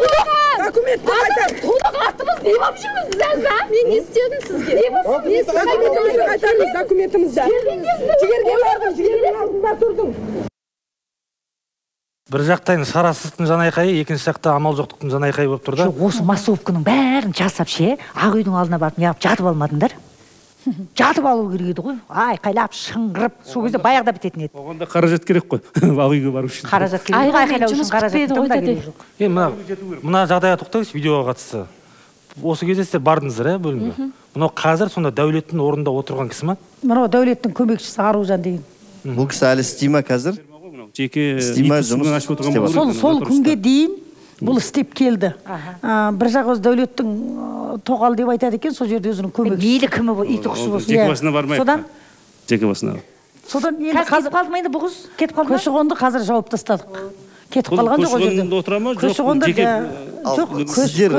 Документті қайтар. Тудық артымыз не болып жүрміз біз әлі? Мен не істедім сізге? Документімізді қайтарыңыз, документімізді. Жігерге бардым, жігердің алдында тұрдым. Бір жақтан шарасыздықтың жанайқайы, екінші жақта амал жоқтықтың жанайқайы болып тұр да. Осы массовканың бәрін жасап ше, ақ үйдің алдына барып неғып жатып алмадыңдар? Жатып алу керек еді ғой. Айқайлап, шыңғырып, сол кезде баяғыда бітетін еді. Оған да қаражат керек қой. Ақ үйге бару үшін. Қаражат керек. Айқайлау үшін қаражат тым да керек жоқ. Енді мына жағдайға тоқтайықшы, видеоға қатысты. Осы кезде сіздер бардыңыздар, ә, бөлімге. Мынау қазір сонда Дәулеттің орнында отырған кісі ма? Мынау Дәулеттің көмекшісі Аружан деген. Бұл кісі әлі істей ма қазір? Жеке сол күнге дейін бұл істеп келді. Бір жағы өзі Дәулеттің тоқал деп айтады екен, сол жерде өзінің көмекшісі. Мейлі кімі бол, иті құсы болсын. Жеке басына бармайды. Содан? Жеке басына. Содан енді қазір кетіп қалды ма енді бұл қыз? Кетіп қалды ма? Көші-қонды қазір жауып тастадық. Кетіп қалған жоқ ол жерде. Көші-қонда отыра ма? Көші-қонда жоқ. Сіздер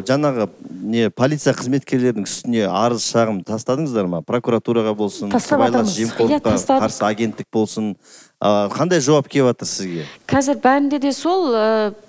жаңағы не полиция қызметкерлерінің үстіне арыз шағым тастадыңыздар ма? Прокуратураға болсын, сыбайлас жемқорлыққа қарсы агенттік болсын. Қандай жауап келіп жатыр сізге? Қазір бәрінде де сол,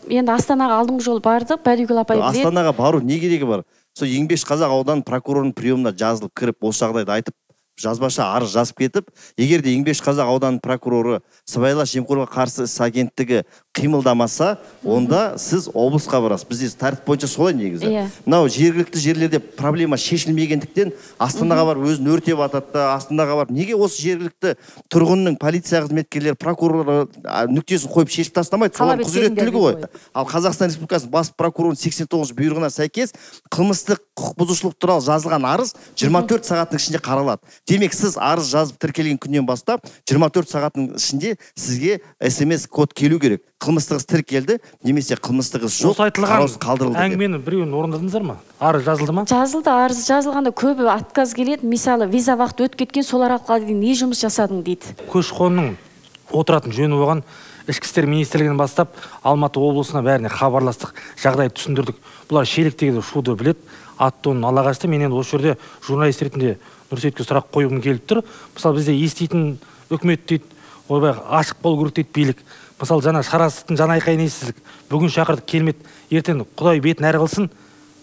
енді Астанаға алдыңғы жолы бардық, Бәрігүл апай біледі. Астанаға бару не керегі бар? Сол Еңбекші Қазақ аудан прокурорының приемына жазылып кіріп, осы жағдайды айтып, жазбаша арыз жазып кетіп, егер де Еңбекші Қазақ ауданының прокуроры сыбайлас жемқорлыққа қарсы іс агенттігі қимылдамаса, онда сіз облысқа барасыз. Бізде тәртіп бойынша солай негізі. Мынау жергілікті жерлерде проблема шешілмегендіктен Астанаға барып өзін өртеп атады да, Астанаға барып неге осы жергілікті тұрғынның полиция қызметкерлері, прокурорлар нүктесін қойып шешіп тастамайды? Солардың құзыреттілігі ғой. Ал Қазақстан Республикасының бас прокурорының 89 бұйрығына сәйкес қылмыстық құқық бұзушылық туралы жазылған арыз 24 сағаттың ішінде қаралады. Демек, сіз арыз жазып тіркелген күннен бастап 24 сағаттың ішінде сізге СМС код келу керек. Қылмыстық іс тіркелді, немесе қылмыстық іс жоқ, қараусыз қалдырылды деп. Әңгімені біреуін орындадыңыздар ма? Арыз жазылды ма? Жазылды, арыз жазылғанда көбі отказ келеді. Мысалы, виза уақыты өтіп кеткен, солар арқылы дейін не жұмыс жасадың дейді. Көші-қонның отыратын жөні болған Ішкі істер министрлігінен бастап Алматы облысына бәріне хабарластық, жағдайды түсіндірдік. Бұлар шелектегі шуды біледі, ат тонын ала қашты. Мен енді осы жерде журналист ретінде Нұрсейітке сұрақ қойғым келіп тұр. Мысалы, бізде еститін үкімет дейді, ойбай, ашық болу керек дейді билік. Мысалы, жаңа шарасыздықтың жан айқайын естідік. Бүгін шақырдық, келмеді. Ертең Құдай бетін әрі қылсын,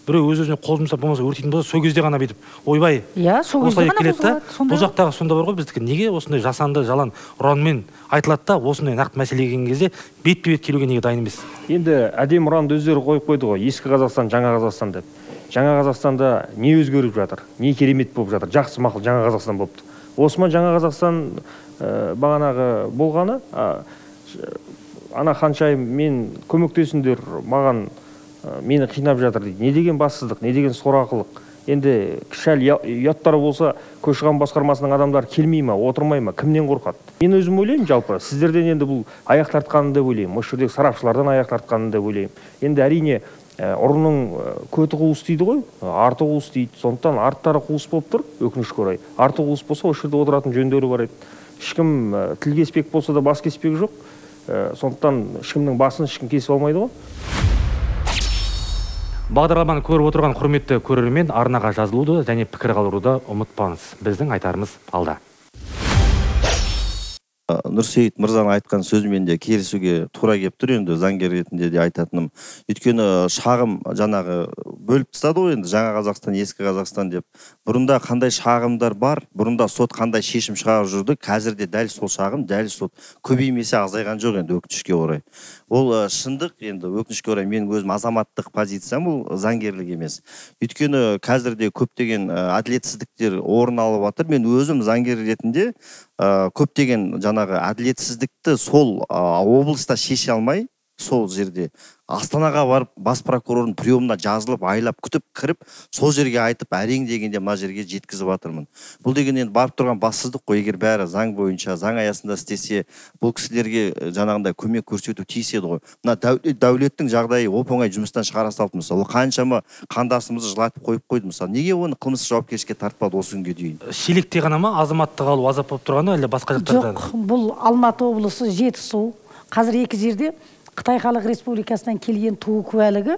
біреу өз-өзіне қол жұмсап болмаса өртейтін болса, сол кезде ғана бүйтіп, ойбай, осылай келеді да. Бұл жақтағы сонда бар ғой біздікі. Неге осындай жасанды жалан ұранмен айтылады да, осындай нақты мәселеге келген кезде бетпе-бет келуге неге дайын емес? Енді әдемі ұранды өздері қойып қойды ғой, ескі Қазақстан, жаңа Қазақстан деп. Жаңа Қазақстанда не өзгеріп жатыр, не керемет болып жатыр, жақсы мақұл жаңа Қазақстан болыпты. Осымен жаңа Қазақстан бағанағы болғаны, ана ханшайым мен көмектесіңдер, маған мені қинап жатыр дейді. Не деген бассыздық, не деген сорақылық. Енді сәл ұяттары болса, көші-қон басқармасының адамдары келмей ма, отырмай ма, кімнен қорқады? Мен өзім ойлаймын, жалпы сіздерден енді бұл аяқ тартқанын деп ойлаймын, осы жердегі сарапшылардан аяқ тартқанын деп ойлаймын. Енді әрине ұрының көті қуыс дейді ғой, арты қуыс дейді. Сондықтан арттары қуыс болып тұр, өкінішке орай. Арты қуыс болса, осы жерде отыратын жөндері бар еді. Ешкім тіл кеспек болса да бас кеспек жоқ. Сондықтан ешкімнің басын ешкім кесіп алмайды ғой. Бағдарламаны көріп отырған құрметті көрермен, арнаға жазылуды және пікір қалдыруды ұмытпаңыз. Біздің айтарымыз алда. Нұрсейіт мырзаның айтқан сөзімен де келісуге тура келіп тұр, енді заңгер ретінде де айтатыным. Өйткені шағым жаңағы бөліп тастады ғой енді, жаңа Қазақстан, ескі Қазақстан деп. Бұрында қандай шағымдар бар, бұрында сот қандай шешім шығарып жүрді, қазір де дәл сол шағым, дәл сот көбеймесе азайған жоқ енді, өкінішке орай. Ол шындық енді, өкінішке орай менің өзім азаматтық позициям, ол заңгерлік емес. Өйткені қазір де көптеген әділетсіздіктер орын алып жатыр. Мен өзім заңгер ретінде көптеген жаңағы әділетсіздікті сол облыста шеше алмай, сол жерде Астанаға барып бас прокурордың приемына жазылып, айлап күтіп кіріп, сол жерге айтып, әрең дегенде мына жерге жеткізіп жатырмын. Бұл деген енді барып тұрған бассыздық қой. Егер бәрі заң бойынша, заң аясында істесе, бұл кісілерге жаңағындай көмек көрсету тиіс еді ғой. Мына Дәулеттің жағдайы оп-оңай жұмыстан шығара салды мысалы. Ол қаншама қандасымызды жылатып қойып қойды мысалы. Неге оны қылмыстық жауапкершілікке тартпады осы күнге дейін? Шелекте ғана ма азаматтық алу азап болып тұрғаны, әлде басқа жақтарда? Жоқ, бұл Алматы облысы, Жетісу. Қазір екі жерде Қытай Халық Республикасынан келген туу куәлігі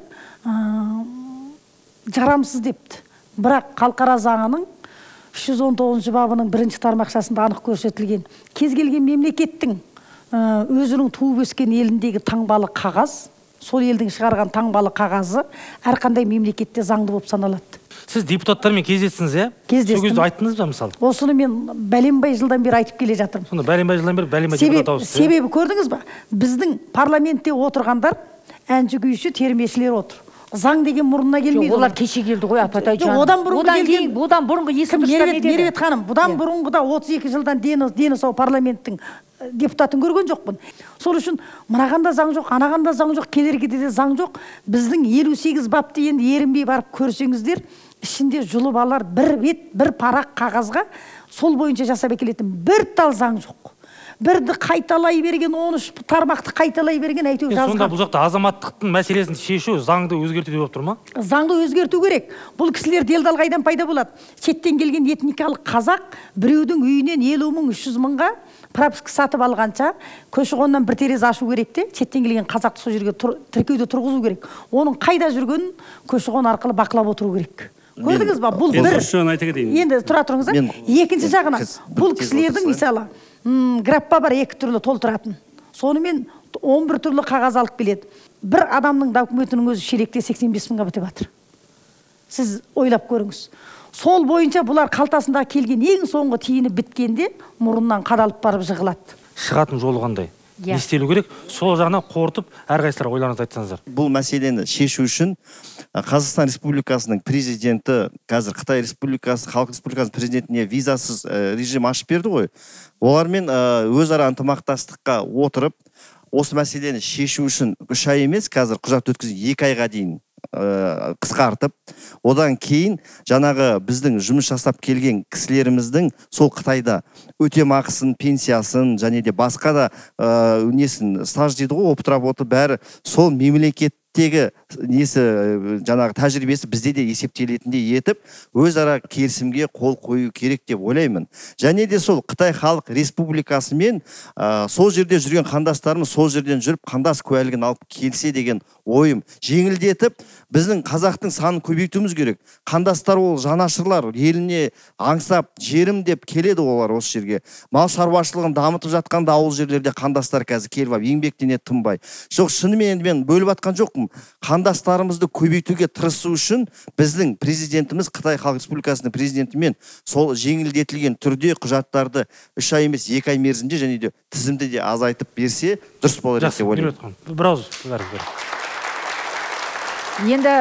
жарамсыз депті. Бірақ халықара заңының 319 бабының бірінші тармақшасында анық көрсетілген. Кез келген мемлекеттің өзінің туып өскен еліндегі таңбалы қағаз, сол елдің шығарған таңбалы қағазы әрқандай мемлекетте заңды болып саналады. Сіз депутаттармен кездестіңіз, иә? Кездестім. Сол кезде айттыңыз ба мысалы? Осыны мен бәленбай жылдан бері айтып келе жатырмын. Сонда бәленбай жылдан бері бәленбай депутат ауысты. Себебі көрдіңіз ба? Біздің парламентте отырғандар әнші, күйші, термешілер отыр. Заң деген мұрнына келмейді. Олар кеше келді ғой, апатай жан. Одан бұрынғы келген, одан бұрынғы ескі дұрыстан етеді. Меруерт ханым, бұдан бұрынғыда 32 жылдан дені сау парламенттің депутатын көрген жоқпын. Сол үшін мынаған да заң жоқ, анаған да заң жоқ, келерге де заң жоқ. Біздің 58 бапты енді ерінбей барып көрсеңіздер, ішінде жұлып алар бір бет, бір парақ қағазға сол бойынша жасап әкелетін бір тал заң жоқ. Бірді қайталай берген, 13 тармақты қайталай берген, әйтеуір жазған. Сонда бұл жақта азаматтықтың мәселесін шешу заңды өзгерту деп тұр ма? Заңды өзгерту керек. Бұл кісілер делдал қайдан пайда болады? Шеттен келген этникалық қазақ біреудің үйінен 50 мың, 300 мыңға пропуск сатып алғанша көші-қоннан бір терезе ашу керек те, шеттен келген қазақты сол жерге тіркеуде тұрғызу керек. Оның қайда жүргенін көші-қон арқылы бақылап отыру керек. Көрдіңіз ба? Бұл бір. Енді тұра тұрыңыз. Екінші жағынан бұл кісілердің мысалы граппа бар, 2 түрлі толтыратын. Сонымен 11 түрлі қағаз алып келеді. Бір адамның документінің өзі шелекте 85 мыңға бітіп жатыр. Сіз ойлап көріңіз. Сол бойынша бұлар қалтасында келген ең соңғы тиыны біткенде мұрнынан қадалып барып жығылады. Шығатын жолы қандай? Не істелу керек? Сол жағынан қорытып, әрқайсылар ойларыңызды айтсаңыздар. Бұл мәселені шешу үшін Қазақстан Республикасының президенті қазір Қытай Республикасы, Халық Республикасының президентіне визасыз режим ашып берді ғой. Олармен өзара ынтымақтастыққа отырып, осы мәселені шешу үшін 3 ай емес, қазір құжат өткізу 2 айға дейін қысқартып, одан кейін жаңағы біздің жұмыс жасап келген кісілеріміздің сол Қытайда өтемақысын, пенсиясын және де басқа да несін, стаж дейді ғой, опыт работы, бәрі сол мемлекеттегі несі, жаңағы тәжірибесі бізде де есептелетіндей етіп, өзара келісімге қол қою керек деп ойлаймын. Және де сол Қытай Халық Республикасымен сол жерде жүрген қандастарымыз сол жерден жүріп қандас куәлігін алып келсе деген ойым. Жеңілдетіп, біздің қазақтың санын көбейтуіміз керек. Қандастар ол жанашырлар, еліне аңсап, жерім деп келеді олар осы жерге. Мал шаруашылығын дамытып жатқанда ауыл жерлерде қандастар қазір келіп алып еңбектенеді тынбай. Жоқ, шынымен енді мен бөліп атқан жоқпын. Қандастарымызды көбейтуге тырысу үшін біздің президентіміз Қытай Халық Республикасының президентімен сол жеңілдетілген түрде құжаттарды 3 ай емес 2 ай мерзімде және де тізімді де азайтып берсе дұрыс болар еді деп ойлаймын. Бір ауыз бәрі. Енді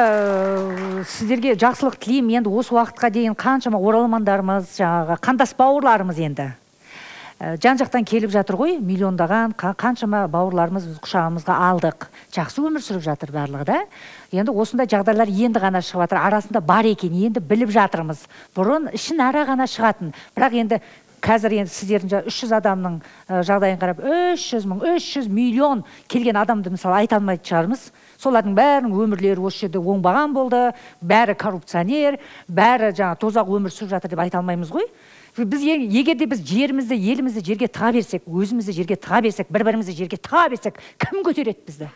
сіздерге жақсылық тілеймін. Енді осы уақытқа дейін қаншама оралмандарымыз, жаңағы қандас бауырларымыз енді жан-жақтан келіп жатыр ғой, миллиондаған қаншама бауырларымыз біз құшағымызға алдық. Жақсы өмір сүріп жатыр барлығы да. Енді осындай жағдайлар енді ғана шығып жатыр, арасында бар екен, енді біліп жатырмыз. Бұрын ішін ара ғана шығатын. Бірақ енді қазір енді сіздердің 300 адамның жағдайын қарап, 300 мың, 300 миллион келген адамды мысалы айта алмайтын шығармыз. Солардың бәрінің өмірлері осы жерде оңбаған болды, бәрі коррупционер, бәрі жаңа тозақ өмір сүріп жатыр деп айта алмаймыз ғой. Біз егер де біз жерімізді, елімізді жерге тыға берсек, өзімізді жерге тыға берсек, бір-бірімізді жерге тыға берсек, кім көтереді бізді?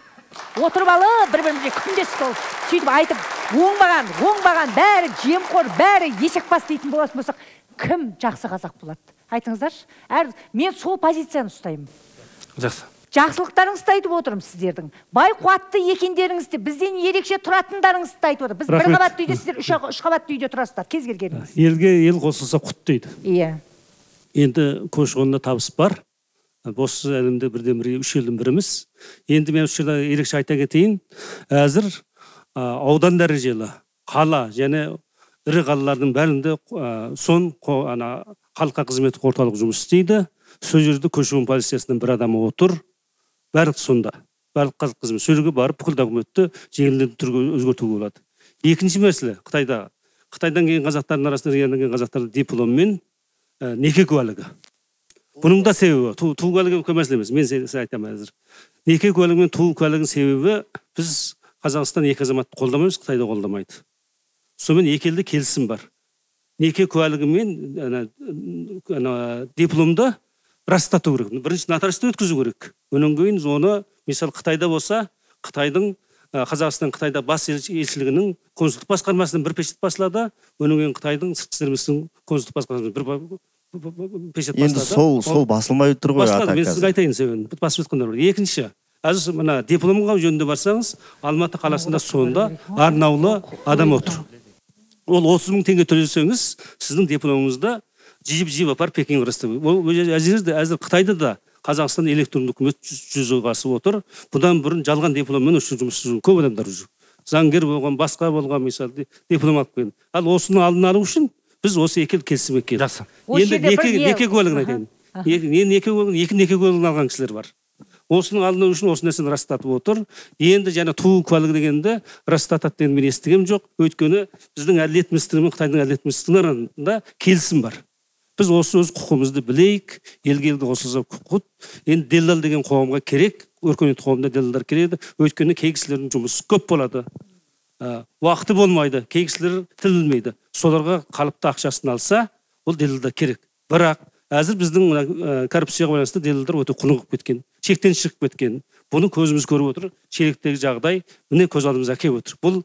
Отырып алып, бір-бірімізге күндес болып, сөйтіп айтып, оңбаған, оңбаған, бәрі жемқор, бәрі есекбас дейтін болатын болсақ, кім жақсы қазақ болады? Айтыңыздаршы. Мен сол позицияны ұстаймын. Жақсы. Жақсылықтарыңызды айтып отырмын сіздердің. Бай қуатты екендеріңізді, бізден ерекше тұратындарыңызды айтып отырмын. Біз бір қабатты үйде, сіздер үш қабатты үйде тұрасыздар, кез келгеніңіз. Елге ел қосылса құт дейді. Иә. Енді көші-қонда табыс бар. Осы әлемде бірден бір үш елдің біріміз. Енді мен осы жерде ерекше айта кетейін. Әзір аудан дәрежелі қала және ірі қалалардың бәрінде сон халыққа қызмет орталық жұмыс істейді. Сол жерде көші-қон полициясының бір адамы отыр. Барлық сонда, барлық қазақ қызмет сол жерге барып бүкіл документті жеңілдетілген түрге өзгертуге болады. Екінші мәселе Қытайда. Қытайдан келген қазақтардың арасында регионнан келген қазақтардың дипломмен неке куәлігі. Бұның да себебі туу куәлігі үлкен мәселе емес. Мен сізге айтамын әзір. Неке куәлігі мен туу куәлігінің себебі біз Қазақстан екі азаматты қолдамаймыз, Қытайда қолдамайды. Сонымен екі елде келісім бар. Неке куәлігі мен дипломды растату керек. Бірінші нотариустан өткізу керек. Онан кейін оны, мысалы, Қытайда болса, Қытайдың, Қазақстан Қытайда бас елшілігінің консулдық басқармасынан бір печать басылады, онан кейін Қытайдың сыртқы істер министрлігінің консулдық басқармасынан бір печать басылады. Енді сол басылмай тұр ғой. Басылады, мен сізге айтайын себебін. Басып жатқандар бар. Екінші, қазір мына дипломға жөнінде барсаңыз, Алматы қаласында сонда арнаулы адам отыр. Ол 30 мың теңге төлесеңіз, сіздің дипломыңызды жиып-жиып апарып Пекинге растау. Ол әзір Қытайда да Қазақстан электронды үкімет жүзеге асып отыр. Бұдан бұрын жалған дипломмен үшін жұмыс істеген көп адамдар жүр. Заңгер болған, басқа болған, мысалы, диплом алып келген. Ал осының алдын алу үшін біз осы екі ел келісімге келдік. Жақсы. Енді неке куәлігін айтайын. Екі неке куәлігін алған кісілер бар. Осының алдын алу үшін осы нәрсені растатып отыр. Енді және туу куәлігі дегенді растатады деген мен естігем жоқ. Өйткені біздің әділет министрлігі мен Қытайдың әділет министрлігінің арасында келісім бар. Біз осы өз құқығымызды білейік, елге елді қосылса құқық. Енді делдал деген қоғамға керек, өркениетті қоғамда делдалдар керек. Өйткені кей кісілердің жұмысы көп болады. Уақыты болмайды, кей кісілер тіл білмейді. Соларға қалыпты ақшасын алса, ол делдалдар керек. Бірақ әзір біздің коррупцияға байланысты делдалдар өте құнығып кеткен, шектен шығып кеткен. Бұны көзіміз көріп отыр. Шелектегі жағдай міне көз алдымызға келіп отыр. Бұл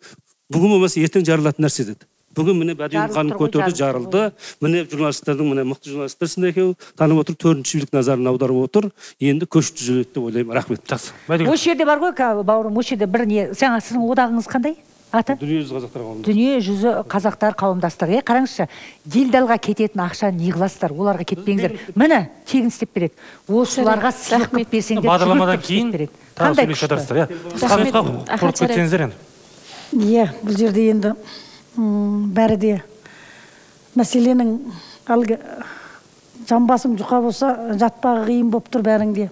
бүгін болмаса ертең жарылатын нәрсе деді. Бүгін міне Бәдиғұл ханым көтерді, жарылды. Міне журналистердің, міне мықты журналистер сінде екеуі танып отыр, төртінші билік назарын аударып отыр. Енді көш түзеледі деп ойлаймын. Рахмет. Жақсы. Осы жерде бар ғой, бауырым, осы жерде бір не, жаңа сіздің одағыңыз қандай? Аты? Дүниежүзі қазақтар қауымдастығы. Дүниежүзі қазақтар қауымдастығы. Қараңызшы, делдалға кететін ақша не қыласыздар? Оларға кетпеңіздер. Міне, тегін істеп береді. Осыларға сыйлық қылып берсеңдер, бағдарламадан кейін тағы сөйлесіп жатарсыздар, иә. Қысқа нұсқа қорытып кетсеңіздер енді. Иә, бұл жерде енді бәрі де мәселенің әлгі жамбасың жұқа болса, жатпағы қиын болып тұр бәріңде.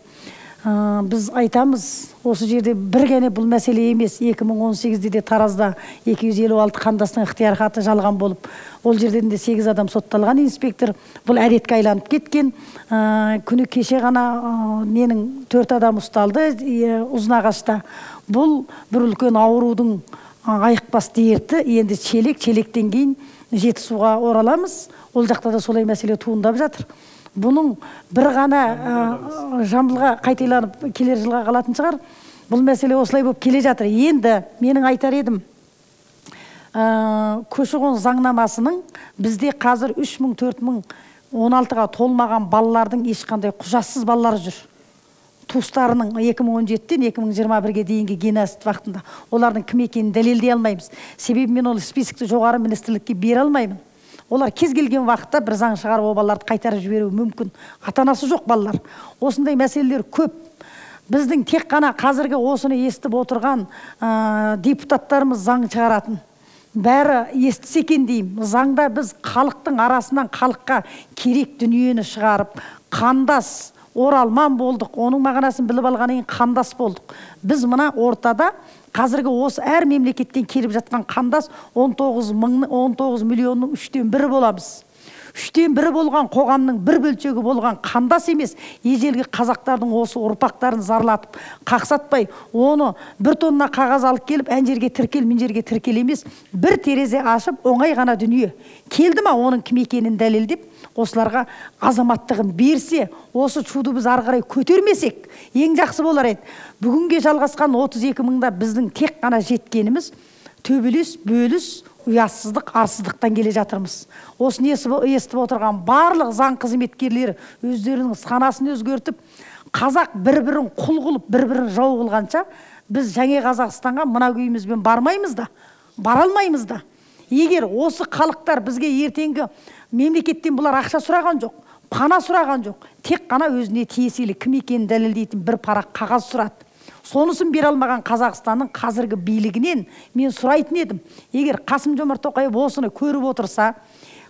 Біз айтамыз, осы жерде бір ғана бұл мәселе емес. 2018-де де Таразда 256 қандастың ықтияр хаты жалған болып, ол жерден де 8 адам сотталған инспектор. Бұл әдетке айланып кеткен. Күні кеше ғана ненің 4 адам ұсталды Ұзынағашта. Бұл бір үлкен аурудың айықпас дерті. Енді Шелек, Шелектен кейін Жетісуға ораламыз. Ол жақта да солай мәселе туындап жатыр. Бұның бір ғана Жамбылға қайталанып келер жылға қалатын шығар. Бұл мәселе осылай болып келе жатыр. Енді менің айтар едім, көші-қон заңнамасының бізде қазір 3000, 4000, 16-ға толмаған балалардың ешқандай құжатсыз балалары жүр. Туыстарының 2017-тен 2021-ге дейінгі геноцид уақытында олардың кім екенін дәлелдей алмаймыз. Себебі мен ол списокті жоғары министрлікке бере алмаймын. Олар кез келген уақытта бір заң шығарып, ол балаларды қайтарып жіберуі мүмкін. Ата-анасы жоқ балалар. Осындай мәселелер көп. Біздің тек қана қазіргі осыны естіп отырған депутаттарымыз заң шығаратын. Бәрі естісе екен деймін. Заңда біз халықтың арасынан халыққа керек дүниені шығарып, қандас, оралман болдық. Оның мағынасын біліп алғаннан кейін қандас болдық. Біз мына ортада қазіргі осы әр мемлекеттен келіп жатқан қандас 19 миллионның 1/3 боламыз. 1/3 болған қоғамның бір бөлшегі болған қандас емес, ежелгі қазақтардың осы ұрпақтарын зарлатып, қақсатпай, оны бір тонна қағаз алып келіп, ән жерге тіркел, мін жерге тіркел емес, бір терезе ашып, оңай ғана дүние. Келді ма оның кім екенін дәлелдеп, осыларға азаматтығын берсе, осы шуды біз ары қарай көтермесек, ең жақсы болар еді. Бүгінге жалғасқан 32 мыңда біздің тек қана жеткеніміз төбелес, бөліс, ұятсыздық, арсыздықтан келе жатырмыз. Осыны естіп отырған барлық заң қызметкерлері өздерінің санасын өзгертіп, қазақ бір-бірін құл қылып, бір-бірін жау қылғанша, біз жаңа Қазақстанға мына күйімізбен бармаймыз да, бара алмаймыз да. Егер осы халықтар бізге ертеңгі мемлекеттен бұлар ақша сұраған жоқ, пана сұраған жоқ, тек қана өзіне тиесілі кім екенін дәлелдейтін бір парақ қағаз сұрады. Сонысын бере алмаған Қазақстанның қазіргі билігінен мен сұрайтын едім. Егер Қасым-Жомарт Тоқаев осыны көріп отырса,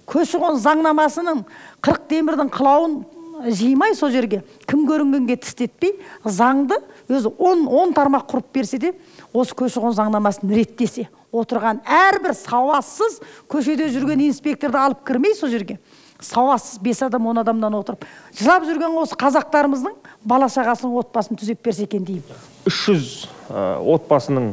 көші-қон заңнамасының 40 темірдің қылауын жимай сол жерге, кім көрінгенге тістетпей, заңды өзі 10 тармақ құрып берсе де, осы көші-қон заңнамасын реттесе, отырған әрбір сауатсыз көшеде жүрген инспекторды алып кірмей сол жерге, сауатсыз 5 адам, 10 адамнан отырып, жылап жүрген осы қазақтарымыздың бала шағасының отбасын түзеп берсе екен деймін. 300 отбасының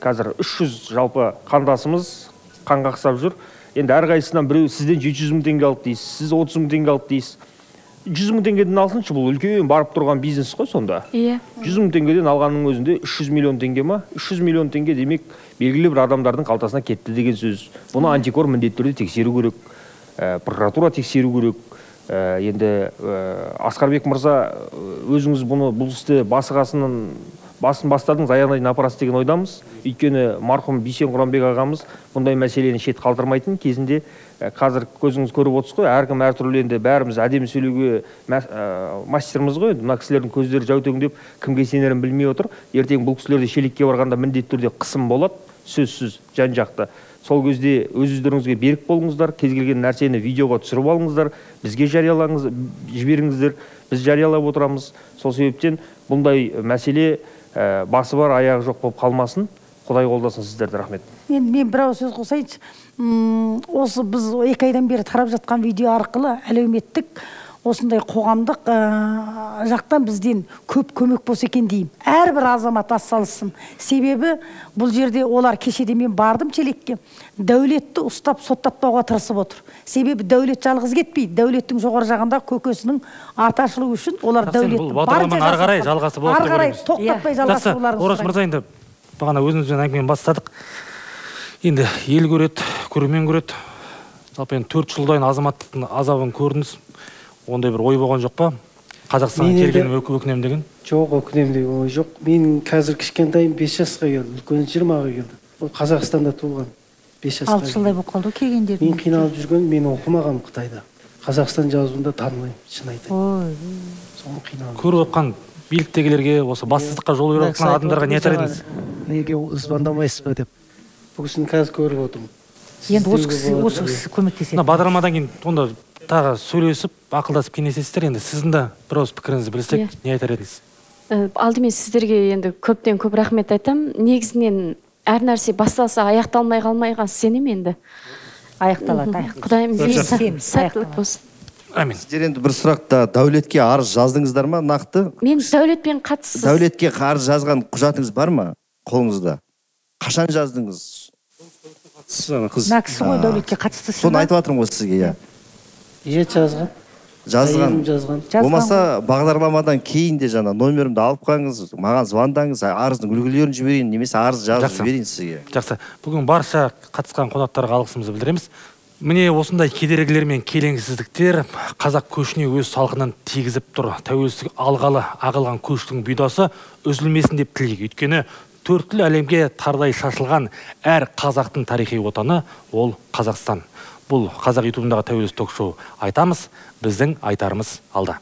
қазір 300 жалпы қандасымыз қан қақсап жүр. Енді әрқайсысынан біреу сізден 700 мың теңге алды дейсіз, сіз 30 мың теңге алды дейсіз. 100 мың теңгеден алсыншы, бұл үлкен барып тұрған бизнес қой сонда. Иә. 100 мың теңгеден алғанның өзінде 300 миллион теңге ма? 300 миллион теңге демек белгілі бір адамдардың қалтасына кетті деген сөз. Бұны антикор міндетті түрде тексеру керек, прокуратура тексеру керек. Енді Асқарбек мырза, өзіңіз бұны бұл істі басын бастадыңыз, аяғына дейін апарасыз деген ойдамыз. Өйткені марқұм Бейсен Құранбек ағамыз бұндай мәселені шет қалдырмайтын кезінде. Қазір көзіңіз көріп отырсыз ғой, әркім әртүрлі, енді бәріміз әдемі сөйлеуге мастерміз ғой. Мына кісілердің көздері жәутеңдеп, кімге сенерін білмей отыр. Ертең бұл кісілерде Шелекке барғанда міндетті түрде қысым болады, сөзсіз, жан-жақты. Сол кезде өз-өздеріңізге берік болыңыздар, кез келген нәрсені видеоға түсіріп алыңыздар, бізге жариялаңыз, жіберіңіздер, біз жариялап отырамыз. Сол себептен бұндай мәселе басы бар, аяғы жоқ болып қалмасын. Құдай қолдасын сіздерді, рахмет. Мен бір ауыз сөз қосайыншы. Осы біз 2 айдан бері тарап жатқан видео арқылы әлеуметтік осындай қоғамдық жақтан бізден көп көмек болса екен деймін. Әрбір азамат атсалыссын. Себебі бұл жерде олар кешеде мен бардым Челекке, Дәулетті ұстап соттатпауға тырысып отыр. Себебі Дәулет жалғыз кетпейді. Дәулеттің жоғары жағында көкесінің арты ашылу үшін олар Дәулетті барынша ары қарай жалғасы болады деп ойлаймыз. Тоқтатпай жалғасы боларын. Ораз мырза, енді бағана өзіңізбен әңгімені бастадық. Енді ел көреді, көрермен көреді. Жалпы енді 4 жылдан азаматтықтың азабын көрдіңіз. Ондай бір ой болған жоқ па? Қазақстанға келгенім өкінемін деген? Жоқ, өкінемін деген ой жоқ. Мен қазір кішкентайым 5 жасқа келді, үлкені 20-ға келді. Ол Қазақстанда туылған 5 жасқа. 6 жылдай болып қалды келгендер. Мен қиналып жүрген, мен оқымағанмын Қытайда. Қазақстан жазуында танымаймын, шын айтайын. Ой. Соны қиналдым. Көріп отқан биліктегілерге, осы бассыздыққа жол беріп отқан адамдарға не айтар едіңіз? Неге звондамайсыз ба деп. Бұл кісіні қазір көріп отырмын. Енді осы кісі көмектеседі. Мына бағдарламадан кейін онда тағы сөйлесіп, ақылдасып кеңесесіздер. Енді сіздің де бір ауыз пікіріңізді білсек, не айтар едіңіз? Алдымен сіздерге енді көптен көп рахмет айтам. Негізінен әр нәрсе басталса аяқталмай қалмайға сенем енді. Аяқталады, аяқталады. Құдайым берсін, сәттілік болсын. Әмин. Сіздер енді бір сұрақта Дәулетке арыз жаздыңыздар ма нақты? Мен Дәулетпен қатыссыз. Дәулетке арыз жазған құжатыңыз бар ма қолыңызда? Қашан жаздыңыз? Мына кісі ғой Дәулетке қатысты. Соны айтып жатырмын ғой сізге, иә. Жазған. Жазған. Болмаса бағдарламадан кейін де жаңа номерімді алып қалыңыз, маған звондаңыз, арыздың үлгілерін жіберейін, немесе арыз жазып жіберейін сізге. Жақсы. Бүгін барша қатысқан қонақтарға алғысымызды білдіреміз. Міне осындай кедергілер мен келеңсіздіктер қазақ көшіне өз салқынын тигізіп тұр. Тәуелсіздік алғалы ағылған көштің бұйдасы үзілмесін деп тілейік. Өйткені төрткүл әлемге тардай шашылған әр қазақтың тарихи отаны ол Қазақстан. Бұл Қазақ ютубындағы тәуелсіз ток-шоу айтамыз, біздің айтарымыз алда.